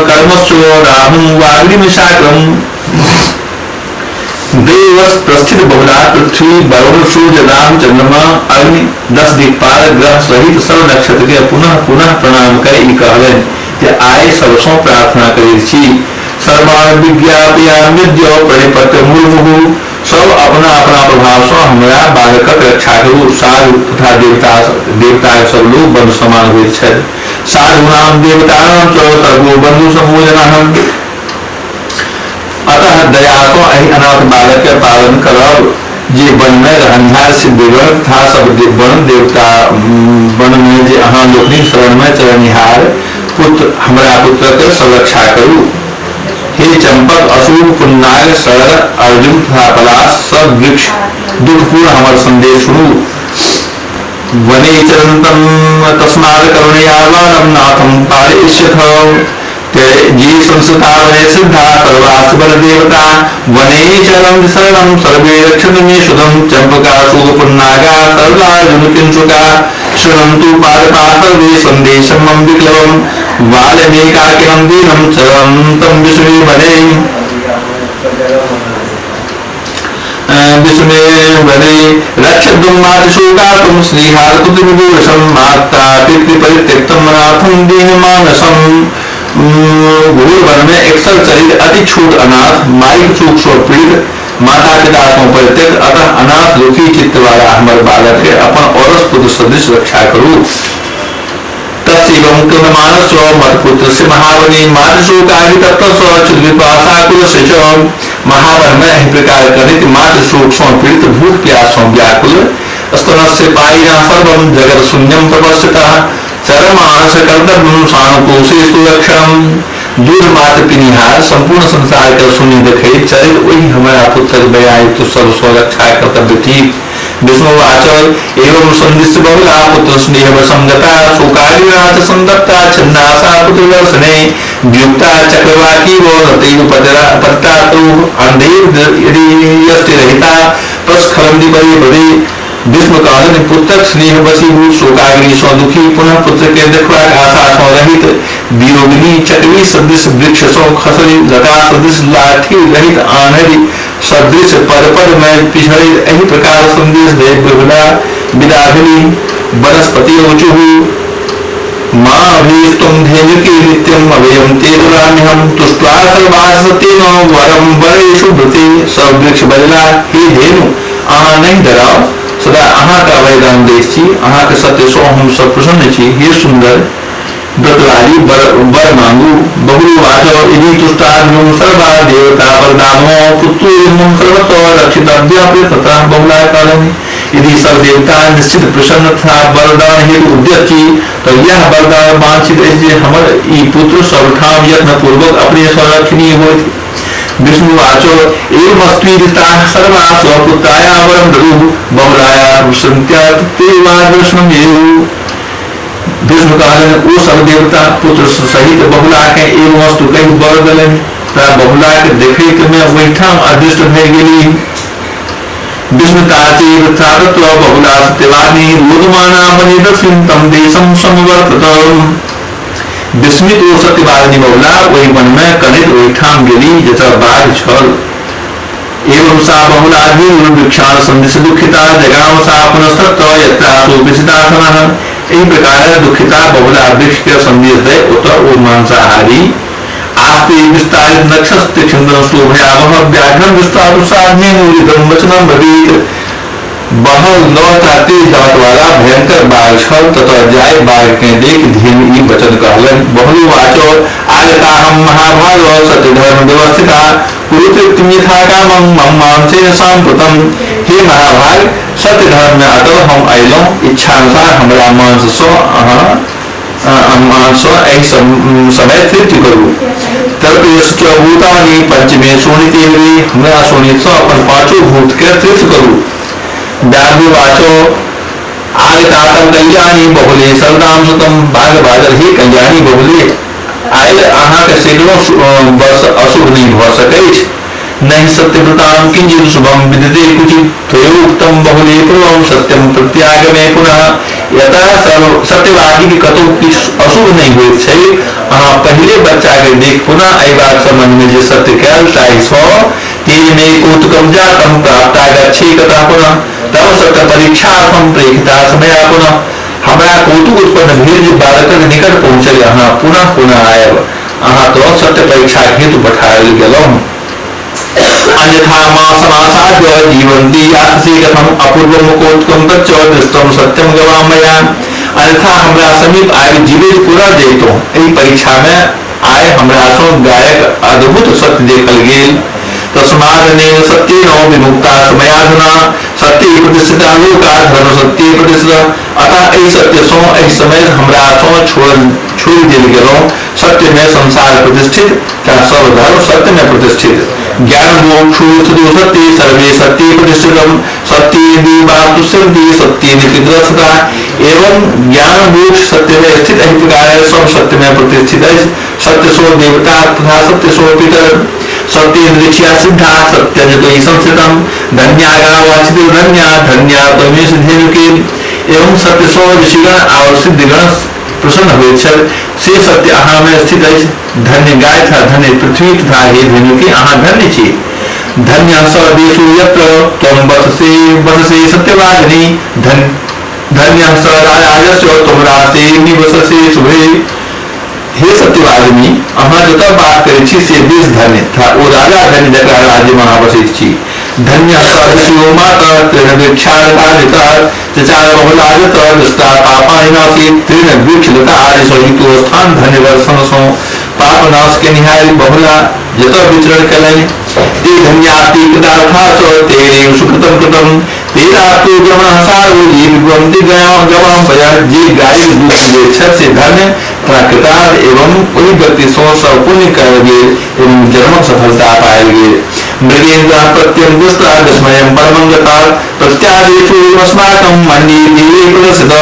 कर्मस्व राहुं वाग्निमिषाक्रम। देवस प्रस्थित बहुला पृथ्वी वरुण सूर्य राहु चंद्रमा अग्नि 10 दिक्पाल ग्रह सहित सब नक्षत्र के पुनः पुनः प्रणाम कर ई कहलनि जे आइ सबसँ प्रार्थना करैत छी। सर्वान् विज्ञापयाम्यद्य प्रणिपत्य मुर्मुहु। सब अपना अपना प्रभाव सँ हमरा बालकक रक्षा करू। साधु तथा देवता सब लोग बंधु समान होइत छथि। साधूनां देवतानां च सर्वो बंधु समूहजनः। अतः दया सँ एहि अनाथ बालक के पालन करब। जे वन में रहनिहार सिद्धगण तथा सब वन देवता वन में जे अहाँ लोकनिक शरण में चलनिहार पुत्र हमरा पुत्र के संरक्षा करू। हे चंपक अशुभ पुन्नाग शर अर्जुन तथा पलाश सब वृक्ष दुखपूर्ण हमर संदेश सुनू। वने चरन्तं तस्मात् करुणया वनं नाथं पालयिष्यथ। जे संस्था वने सिद्धा सर्वास्ति बलदेवता। वने चरं शरणं सर्वे रक्षन्तु मे सुदं। चंपका पुन्नागा सर्वार्जुन किंशुका शृण्वन्तु पादपा सर्वे संदेशं मम विक्लवम्। वाल्मीकाकिनं दीनं चरन्तं विष्णुवे वने विष्णुवे वने रक्षध्वं मातृशोकातुं स्नेहार्कुतिविदूषं माता पितृपरित्यक्तं अनाथं दीनमानसम्। घोर वन में एकसर चरित अति छोट अनाथ माइक चूक सो पीड़ित माता पिता सो परित्यक्त अतः अनाथ दुखी चित्त वाला हमर बालक के अपन औरस पुत्र सदृश रक्षा करू। तस्यैवं कृतमानसो मत्पुत्रस्य महावने मातृशोकाभितप्तस्य क्षुद्विपासाकुलस्य च। महावन में एहि प्रकार करित मातृशोक सं पीड़ित भूख प्यास सं व्याकुल स्तनस्य पायिना सर्वं जगत शून्यं प्रपश्यतः चरमानस कर्तव्यं सानुकोशे सुलक्षणं। दूध मात्र पिनिहार संपूर्ण संसार के शून्य देखैत चरित ओहि हमरा पुत्र दयायुक्त सब रक्षा कर्तव्य थीक। विष्णुवाच एवं संदिश बहुला पुत्र स्नेह वसंगता शोकारिनाथ संदत्ता छिन्नासा पुत्र दर्शने व्युक्ता चक्रवाकी वो नतैव पतिता अंधेर यष्टि रहिता प्रस्खलन्ति परे पदे। विष्णु कहलनि पुत्रक स्नेह वशीभूत शोकाग्नि सँ दुखी पुनः पुत्र के देखबाक आशा सँ रहित वियोगिनी चक्री सदृश वृक्ष सँ खसली लता सदृश लाठी रहित आन्हरि सदृश पद पद में पिछड़ित एहि प्रकार संदेश दे बहुला विदा भेली। वनस्पति ऊँचु मां अभीष्टं धेनुके नित्यम अभयं ते ददाम्यहं तुष्ट्वा सर्वासतेन वरं वरेषु भृते। सब वृक्ष बजला, हे धेनु अहाँ नहीं डराओ, सदा अहाँ का अभयदान दैत छी, अहाँ के सत्य सँ हम सब प्रसन्न छी। हे सुंदर व्रतवारी वर मांगू। बहु वाचो यदि तुष्टाग्निं सर्वा देवता वरदानो पुत्रो सर्वतो रक्षितव्य तथा बहुला कालनि। यदि सब देवता निश्चित प्रसन्न तथा वरदान हेतु उद्यत छी तो यह वरदान वांछित अछि जे हमर ई पुत्र सबठाम यत्न पूर्वक अपने संरक्षणीय होइत। विष्णु वाचो एवमस्त्वीरिता सर्वा स्वपुत्राया वरं ददुः बहुलाया सन्त्या ते वादर्शनं येयु। विष्णु कहलनि ओ सब देवता पुत्र सहित बहुला के एवं वस्तु कहि वर देलनि तथा बहुला के देखैत में ओहिठाम अदृष्ट भए गेली। विष्णु ताचैव बहुला सत्यवादी रोदमाना मनिदसिं तम देशं समवर्तत। विस्मित ओ सत्यवादिनी बहुला ओहि वन में कनित ओहिठाम गेली जतऽ बाघ छल। एवं सा बहुला वृक्षाण सन्दिश दुखिता जगाम सा पुनस्तत्व यत्रासु विसितासनः। एहि प्रकार दुखिता बहुला वृक्ष के संदेश दे ओतऽ ओ मांसाहारी आस्ते विस्तारित नक्षत्र तीक्ष्ण शोभयावह व्याघ्रम विस्तारुसाधने वचनम ब्रवीत। बहल नौटा तेज दांत वाला भयंकर बाघ छल ततः जाय बाघ के देख धीम ई वचन कहलनि। बहुलु वाचो आगता हम महाभाग सत्य धर्म व्यवस्थिता कुरुतृप्तिं यथा कामं मम मांसेन सांप्रतम। हे महाभाग, सत्य धर्म में अटल हम अयलहुँ, इच्छानुसार हमरा मांस सँ अहाँ मांस सँ एहि समय तृप्ति करू। तर्पेश भूतानि पंचमे शोणिते, हमरा शोणित सँ अपन पांचो भूत के तृप्त करू। व्याघ्रवाचो आगतातम कल्याणी बहुले सरदाम सुतम। बाघ बाजल, हे कल्याणी बहुले, आयल अहाँ के सैकड़ों वर्ष अशुभ नहीं भऽ सकैछ। नहीं सत्यव्रतां किंचित शुभम विद्यते कुचित त्वयोक्तं बहुले पूर्वं सत्यम प्रत्यागमे पुनः। यतः सत्यवादी के कतौ किछु अशुभ नहीं होइत छै। अहाँ पहिले बच्चा के देख पुनः अयबाक संबंध में जे सत्य कयल ताहि सँ तेज में कौतुकम जातम प्राप्ता गच्छे कतः पुनः तब सत्य परीक्षार्थम प्रेक्षिता समया पुनः। हमरा कौतुक उत्पन्न भेल जे बालकक निकट पहुँचल अहाँ पुनः पुनः आयब, अहाँ तो सत्य परीक्षा हेतु पठायल गेलहुँ। अन्यथा मां समासाद्य जीवन्ति यातसे कथम अपूर्वम कौतुकम तच्च दृष्टम सत्यम गवामया। अन्यथा हमरा समीप आबि जीवित पूरा जैतहुँ। एहि परीक्षा में आय हमरा सँ गायक अद्भुत सत्य देखल गेल। तस्मादनेन सत्येन विमुक्ता समयाधुना सत्य प्रतिष्ठिता लोका धर्म सत्य प्रतिष्ठित। अतः एहि सत्य सँ एहि समय हमरा सँ छोड़ि देल गेलहुँ। सत्य में संसार प्रतिष्ठित तथा सब धर्म सत्य में प्रतिष्ठित। ज्ञान मोक्षो सत्य सर्वे सत्य प्रतिष्ठितम सत्य देवातुष्यन्ति सत्य निपितरसता। एवं ज्ञान मोक्ष सत्य में स्थित एहि प्रकार सब सत्य में प्रतिष्ठित अछि। सत्य सो देवता तथा सत्य सो पितर सत्य दृक्ष्या सिद्धा सत्यं संस्थितम धन्या गावाचित धन्या धन्या त्वमेष धेनुके। एवं सत्य सो ऋषिगण और सिद्धगण प्रसन्न होइत छथि। से सत्य अहाँ में स्थित अछि। धन्य गाय तथा धन्य पृथ्वी तथा हे धेनुके अहाँ धन्य छी। धन्य स देशो यत्र त्वं वससे वससे सत्यवादिनी धन्य स राजस्य त्वं रासे निवससे शुभे। हे सत्यवादिनी, अहाँ जतऽ बात करै छी से देश धन्य तथा ओ राजा धन्य जकरा राज्य में अहाँ बसैत छी। धन्य स ऋषियो माता तृण वृक्षालता चचार बहुलाजत दृष्टा पापानि तृण वृक्ष लता आदि सहित स्थान धन्य वर्षण सँ पाप नाश के निहारी बहुला जतऽ विचरण कयलनि। ते धन्याति कृतार्था च तेनैव सुकृतं कृतं तेनातु गमनः सारो जे विवन्ति गवां पया। जे गाय दूध पीबैत छथि से धन्य तथा कृतार्थ एवं ओहि व्यक्ति सँ सब पुण्य कयल गेल एवं जन्मक सफलता पायल गेल। मृगेन्द्र प्रत्यं दुष्टा विस्मयं परमं गता प्रत्यादेशो अस्माकं मन्ये देवे प्रदर्शित।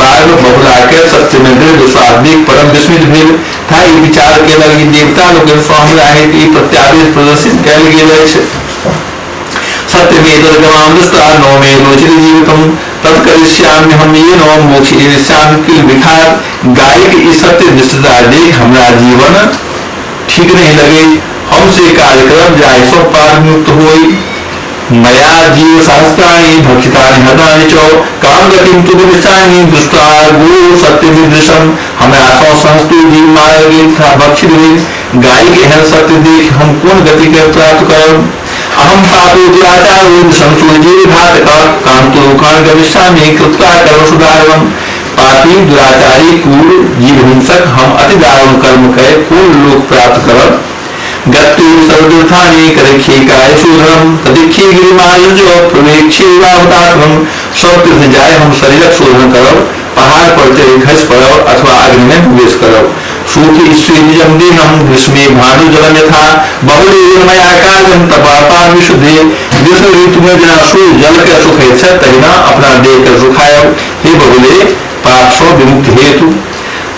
बाघ बहुला के सत्य में दृढ़ विश्वास देख परम विस्मित भेल तथा ई विचार केलक जे देवता लोकनि सँ हमरा हेतु ई प्रत्यादेश प्रदर्शित कयल गेल अछि। सत्य में तद्गवां दृष्ट्वा नो मे रोचते जीवितं तत्करिष्याम्यहं येन मोक्षयिष्यामि किल विखात। गायक ई सत्य निष्ठता देख हमरा जीवन ठीक नहीं लगे, हम से कार्यक्रम जाय सो पाप मुक्त होई। मया जीव सहस्राणि भक्षितानि हतानि च काम गतिं तु विषाणि दृष्ट्वा गुरु सत्यदृशम। हमरा सौ सहस्त्र जीव मारल गेल तथा भक्षित भेल। गाय के एहन सत्य देख हम कोन गति के प्राप्त करब? अहम पापो दुराचारो संसूजी घातक कांतो कान गमिष्यामि कृत्वा कर्म सुधारम। पापी दुराचारी क्रूर जीव हिंसक हम अति दारुण कर्म करे कोन लोक प्राप्त करब? गत्तु सर्वतीर्थानि करिष्ये काय शोधनम तदिक्षे गिरिमायुज प्रवेक्षे वाहुतात्मम। सब तीर्थ जाय हम शरीरक शोधन करब, पहाड़ पर चढ़ि खसि पड़ब अथवा अग्नि में प्रवेश करब। सूखी स्त्रीजम देहम ग्रीष्मे भानु जलम यथा बहुले कार्यम तपापा विशुद्धे। ग्रीष्म ऋतु में जेना सूर्य जल के सुखैत छै तहिना अपना देह के सुखायब। हे बहुले, पाप सँ विमुक्त हेतु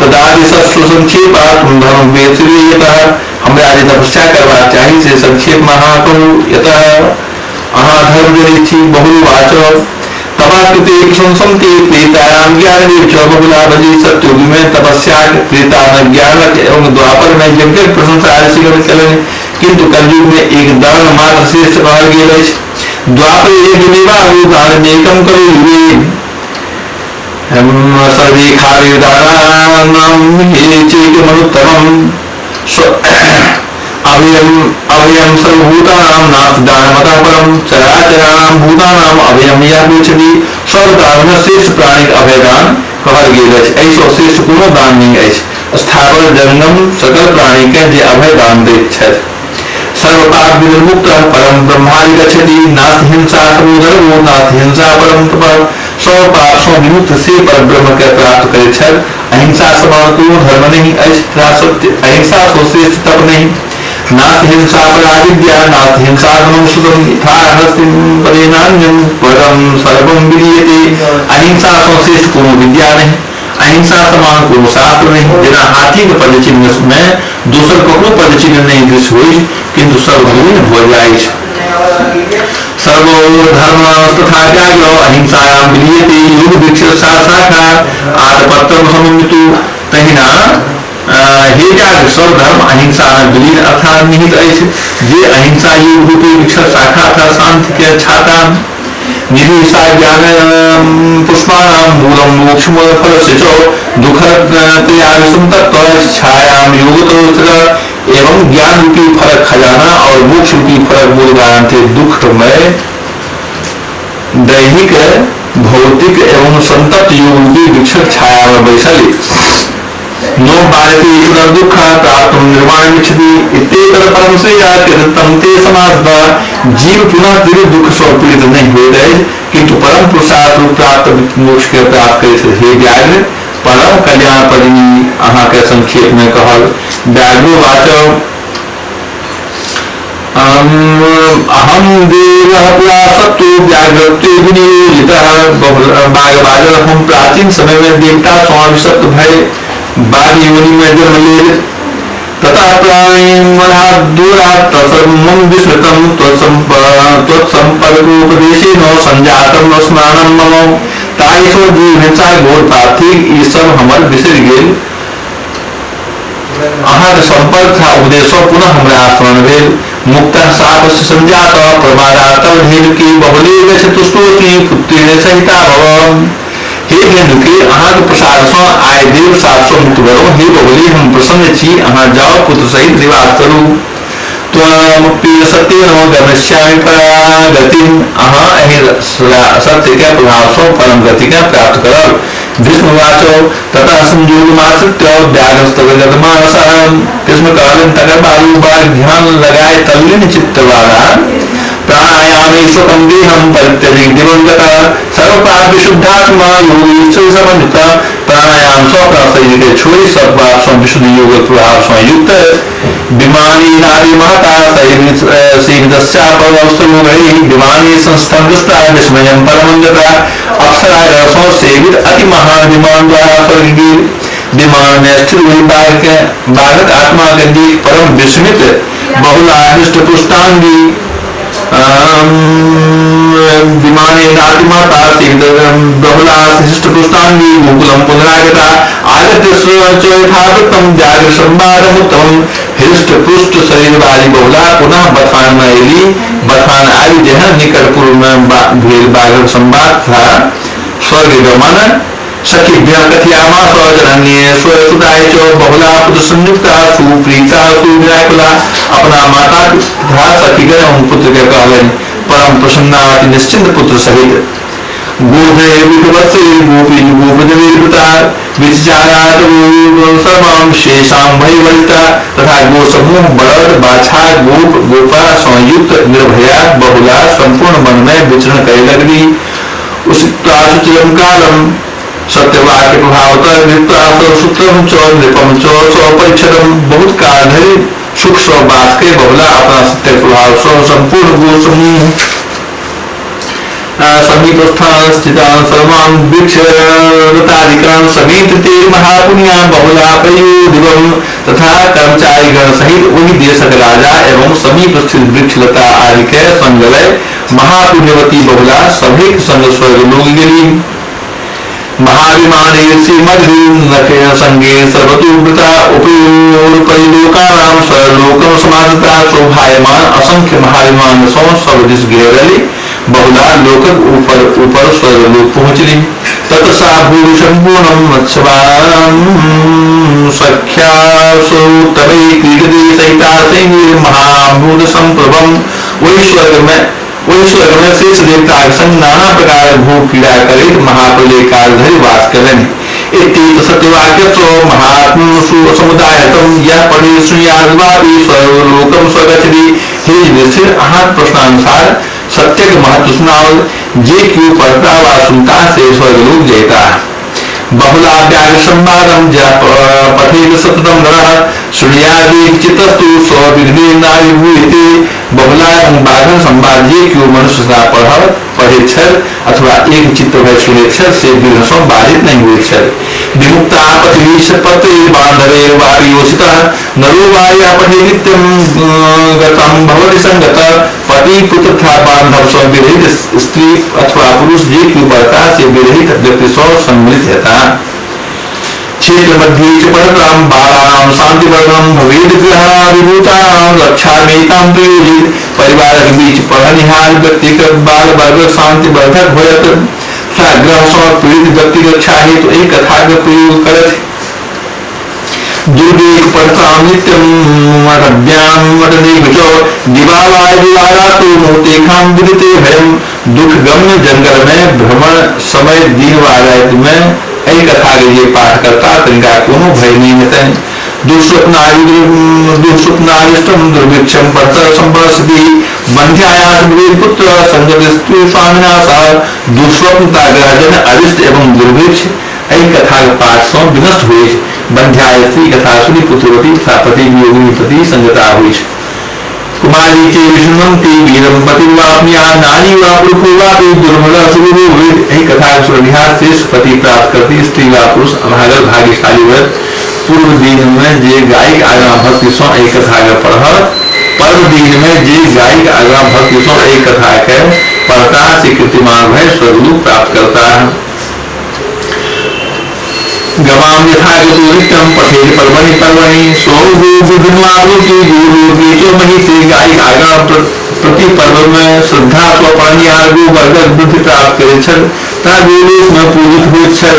तदादि सत्सु संक्षेपा तुम धर्म वेतः। हमरा जे तपस्या करबाक चाही से संक्षेप में अहाँ कहू। यतः अहाँ धर्म जनैत छी। बहुवाच तपस्कृते प्रशंसन्ति त्रेतायां ज्ञानदेव च बहुला भजी। सत्युग में तपस्या त्रेता में ज्ञानक एवं द्वापर में यज्ञक प्रशंसा ऋषिगण कयलनि, किंतु कलयुग में एक दान मात्र श्रेष्ठ कहल गेल अछि। द्वापर यज्ञमेवाहु दानमेकं कलयुगे सर्वे खादे दानानां चेकमनुत्तमम्। अभयम अभयम सर्वभूतानां नास्ति दानमतः परम। चराचराणां भूतानां अभयम यः पृच्छति। सब दान में श्रेष्ठ प्राणीक अभयदान कहल गेल अछि। एहि सँ श्रेष्ठ कोनो दान नहि अछि। स्थावर जंगम सकल प्राणी के जे अभयदान दैत छथि। सर्वपाप विनिर्मुक्त परम ब्रह्मादि गच्छति। नास्ति हिंसा समोधर्मो नास्ति हिंसा परम तपः। सब पाप सँ विमुक्त से पर ब्रह्म के प्राप्त करैत छथि। अहिंसा समान कोनो धर्म नहि अछि तथा सत्य अहिंसा सँ श्रेष्ठ तप नहि। नास्ति हिंसा पराविद्या नास्ति हिंसा सुतम यथा हस्तिं पदेनान्यं परम सर्वं विलीयते। अहिंसा सँ श्रेष्ठ कोनो विद्या नहि, अहिंसा समान कोनो शास्त्र नहि। जेना हाथी के पदचिन्ह में दोसर ककरो पदचिन्ह नहि दृश्य होइछ, किंतु सब विलीन भऽ जाइछ। सर्वो धर्म तथा त्याग अहिंसायां विलीयते। योग वृक्ष शाखा आदपत्रम समन्वितु। तहिना हे त्याग, सब धर्म अहिंसा में विलीन अर्थात निहित अछि। जे अहिंसा योग रूपी वृक्ष शाखा अर्थात शांति के छाता निधि सा ज्ञान पुष्पाणां मूलम मोक्ष मूल फलस्य च दुख त्याग तत्व छायां योग एवं ज्ञान रूपी फलक खजाना और मोक्ष रूपी फलक मूल कारण थे दुखमय दैहिक भौतिक एवं संतप्त योग रूपी वृक्षक छाया में बैसल। नो बालके पुनर्दुःख प्राप्त निर्वाण इच्छति इत्येतत् परम श्रेयः कृतं ते समासः। जीव पुनः दीर्घ दुख सँ पीड़ित नहीं होइत अछि, किंतु परम पुरुषार्थ रूप प्राप्त मोक्ष के प्राप्त करैत छथि। हे व्याघ्र, परम कल्याण पदिनी अहाँ के संक्षेप में कहल। व्याघ्रोवाच अहम देवः पुरा सत्तो व्याघ्रत्वे विनियोजितः। बाघ बाजल हम प्राचीन समय में देवता सँ अभिशप्त भय बाघ योनि में जन्म लेल। ततः प्राणिमलादूरात् तत्सर्वं विस्मृतं त्वत्सम्पर्कोपदेशेन संजातं स्मरणं मम। ताहि सँ जीव हिंसा घोर पाप थिक, ई सब हमर बिसरि गेल। अहाँक संपर्क तथा उपदेश सँ पुनः हमरा स्मरण भेल। मुक्तः शापस्य संजात प्रमादातव धेनुकी बहुले गच्छ तुष्टोऽस्मि पुत्रेण सहिता भव। हे धेनुके, अहाँक प्रसाद सँ आइ देव शाप सँ मुक्त भेलहुँ। हे बहुले, हम प्रसन्न छी, अहाँ जाउ, पुत्र सहित निवास करू। त्वमपि सत्येन गमिष्यामि परागतिं। अहाँ एहि सत्य के प्रभाव सँ परम गति के प्राप्त करब। भीष्मवाच ततः संयोगमाश्रित्य व्याघ्रस्तगतमानसः। भीष्म कहलनि, तकर बाद ओ बाघ ध्यान लगाय तल्लीन चित्त वाला प्राणायामेष्वकं देहं परित्यजि दिवंगतः सर्वपाप विशुद्धात्मा योगीश्वर समन्वित। प्राणायाम सँ अपना शरीर के छोड़ि सब पाप सँ विशुद्ध योग प्रभाव सँ युक्त विमानी नारी महता सेवितस्यापवसरोगैः विमानी संस्थं दृष्ट्वा विस्मयं परमं गता। अप्सरा सँ सेवित अति महान विमान द्वारा स्वर्ग गेल। विमान में स्थित हुई बाघक आत्मा के देख परम विस्मित बहुलाहृष्ट पुष्टांगी विमाने नातिमाता बहुलाशिष्ट पुष्टांगी गोकुलम पुनरागता। आगत्य यथावृत्तं व्याघ्र संवादमुत्तमं। हृष्ट पुष्ट शरीर वाली बहुला पुनः बथान में अयली। बथान आबि जेहन निकट पूर्व में भेल बाघक संवाद तथा स्वर्ग गमन सखीभ्य कथयामा स्वजनन्ये स्वसुताय च बहुला पुत्र संयुक्ता सुप्रीता सुव्याकुला अपना माता तथा सखीगण एवं पुत्र के कहलनि। परम प्रसन्ना अति निश्चिंत पुत्र सहित गोधे विभवत्से गोपी गोपजवीरता विचारात सर्वं शेषां भयवलिता तथा गो समूह बड़द बाछा गोप गोपा संयुक्त निर्भया बहुला संपूर्ण वन में विचरण करे लगली। उसित्वासुचिरं कालम सत्यवाक्य प्रभावतः सूत्रम च नृपम च स्वपरिच्छदम बहुत काल धरि सुख स वास के बहुला अपना सत्य प्रभाव स संपूर्ण गो समूह समीपस्थान स्थितान सर्वान् वृक्ष लतादिकान् समेत ते महापुण्या बहुला प्रयोदिवं तथा कर्मचारीगण सहित वही देशक राजा एवं समीप स्थित वृक्ष लता आदि के संग लय महापुण्यवती बहुला सभी संग स्वर्ग लोक गेली। महाविमाने श्रीमद् संगे सर्वतोवृता उपयोपरिलोकानां स्वर्लोकं समासता शोभायमान असंख्य महाविमान सौ सब दिश घेरली बहुला लोकक ऊपर ऊपर स्वर्गलोक पहुंचली। तत्सा भूरि संपूर्णं मत्स्यवां सख्यासोत्तमै क्रीडति सहिता संगे महाभूत संप्रभम वही स्वर्ग में शेष देवता के संग नाना प्रकार भूख क्रीड़ा करित महाप्रलय काल धरि वास करें। सत्यवाक्य महात्मसु समुदायतम यह पढ़े सुयाद्वापि स्वर्लोकम स्वगच्छति। हे युधिष्ठिर, अहाँ प्रश्नानुसार सत्य के महत्व सुनावल, जे क्यों पढ़ता व सुनता से स्वर्गलोक जयता। बहुला व्याघ्र संवादम पठेत सततम नरः शृणुयादि चित्तस्तु स्वविघ्ने नाभिभूयते। बहुला एवं बाघ संवाद जे क्यों मनुष्य सदा पढ़े छल अथवा एक चित्त भय सुने छल से विघ्न सँ बाधित नहीं हुए छल। विमुक्ता पतिवीश पति बांधवे वापि योषितः नरो वाया पठे नित्यं गतं भवति संगत। पति पुत्र तथा बांधव सँ विरहित स्त्री अथवा पुरुष जे क्यों पढ़ता से विरहित व्यक्ति सँ सम्मिलित हेता। क्षेत्र मध्ये च पठतां बालानां शांतिवर्धनं भवेद ग्रह विभूतानां रक्षामेतां प्रयोजित। परिवार के बीच पढ़निहार व्यक्ति के बाल वर्ग शांतिवर्धक होयत तथा ग्रह सँ पीड़ित व्यक्ति रक्षा हेतु एहि कथा के प्रयोग करत। दुर्गे पठतां नित्यं मठव्यां मठनेव च दिवावाय दिवारातो मोतेखां विदिते भयं। दुख गम्य जंगल में भ्रमण समय दिन वा राति में एहि कथा के जे पाठ करता तिनका कोनो भय नहीं हेतनि। दुःस्वप्नारिष्टम दुर्भिक्षम पठत संपर्षति बंध्यायास पुत्र संगत स्वामिना सह। दुःस्वप्नता ग्रहजन अरिष्ट एवं दुर्भिक्ष एहि कथा के पाठ सँ विनष्ट होइछ। बंध्या स्त्री कथा सुनि पुत्रवती तथा पति वियोगिनी प्रति संगता होइछ। कुमारी के विष्णुवंती वीरम पतिर्वाप्निया नारी वा पुरुषो वापि दुर्बल सुगुरु वेद। एहि कथा के सुननिहार श्रेष्ठ पति प्राप्त करती स्त्री वा पुरुष अभागल भाग्यशाली होयत। पूर्व दिन में जे गायक आगाँ भक्ति सँ एहि कथा के पढ़त, पर्व दिन में जे गायक आगाँ भक्ति सँ एहि कथा के पढ़ता से कीर्तिमान भय स्वर्गलोक प्राप्त करता है। गवाम यथा गतो नित्यं पठेत् पर्वणि पर्वणि सौगोगुणावृत्ति गुरुर्गीतो महिते। गायक आगाँ प्रति पर्व में श्रद्धा सँ पढ़निहार गो वर्गक वृद्धि प्राप्त करैत छल तथा गोलोक में पूजित होइत छल।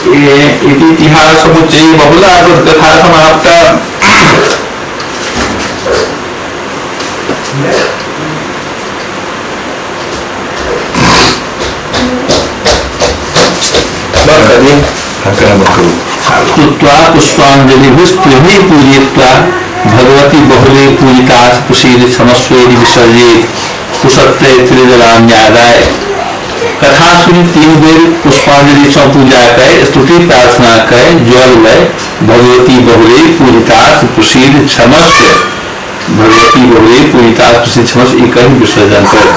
इतिहास समुच्चय बहुला कथा समाप्ता। स्तुत्वा पुष्पांजलिभिस्त्रिभिः पूजयित्वा भगवती बहुले पूजिता कुशील क्षमस्वेति विसर्जेत कुशत्रय त्रिजलान्यादाय। कथा सुनि 3 बेर पुष्पांजलि सँ पूजा कय स्तुति प्रार्थना कय जल लय भगवती बहुले पूजिता कुशील क्षमस्व भगवती बहुले पूजिता कुशील क्षमस्व ई कहि विसर्जन कर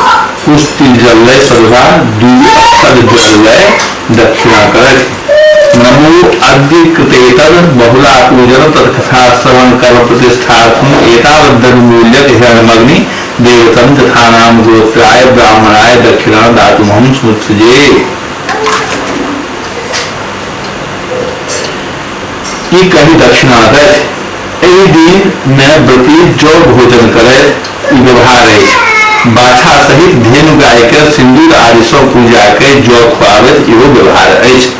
कुश तिल जल लय सदभा 2 अक्षर जल लय दक्षिणा करत। नमो अद्य कृतेतर बहुला पूजन तत्कथा श्रवण कर्म प्रतिष्ठार्थम एतावद् मूल्यक हिरण्यमग्नि देवतम तथा नाम गोत्राय ब्राह्मणाय दक्षिणा दातुमहं समुत्सृजे। ई कही दक्षिणा दैथ। एहि दिन मे व्रती जौ भोजन करैत ई व्यवहार अछि। बाछा सहित धेनु गाय के सिन्दूर आदि सँ पूजा कय जौ खुआबैत इहो व्यवहार अछि।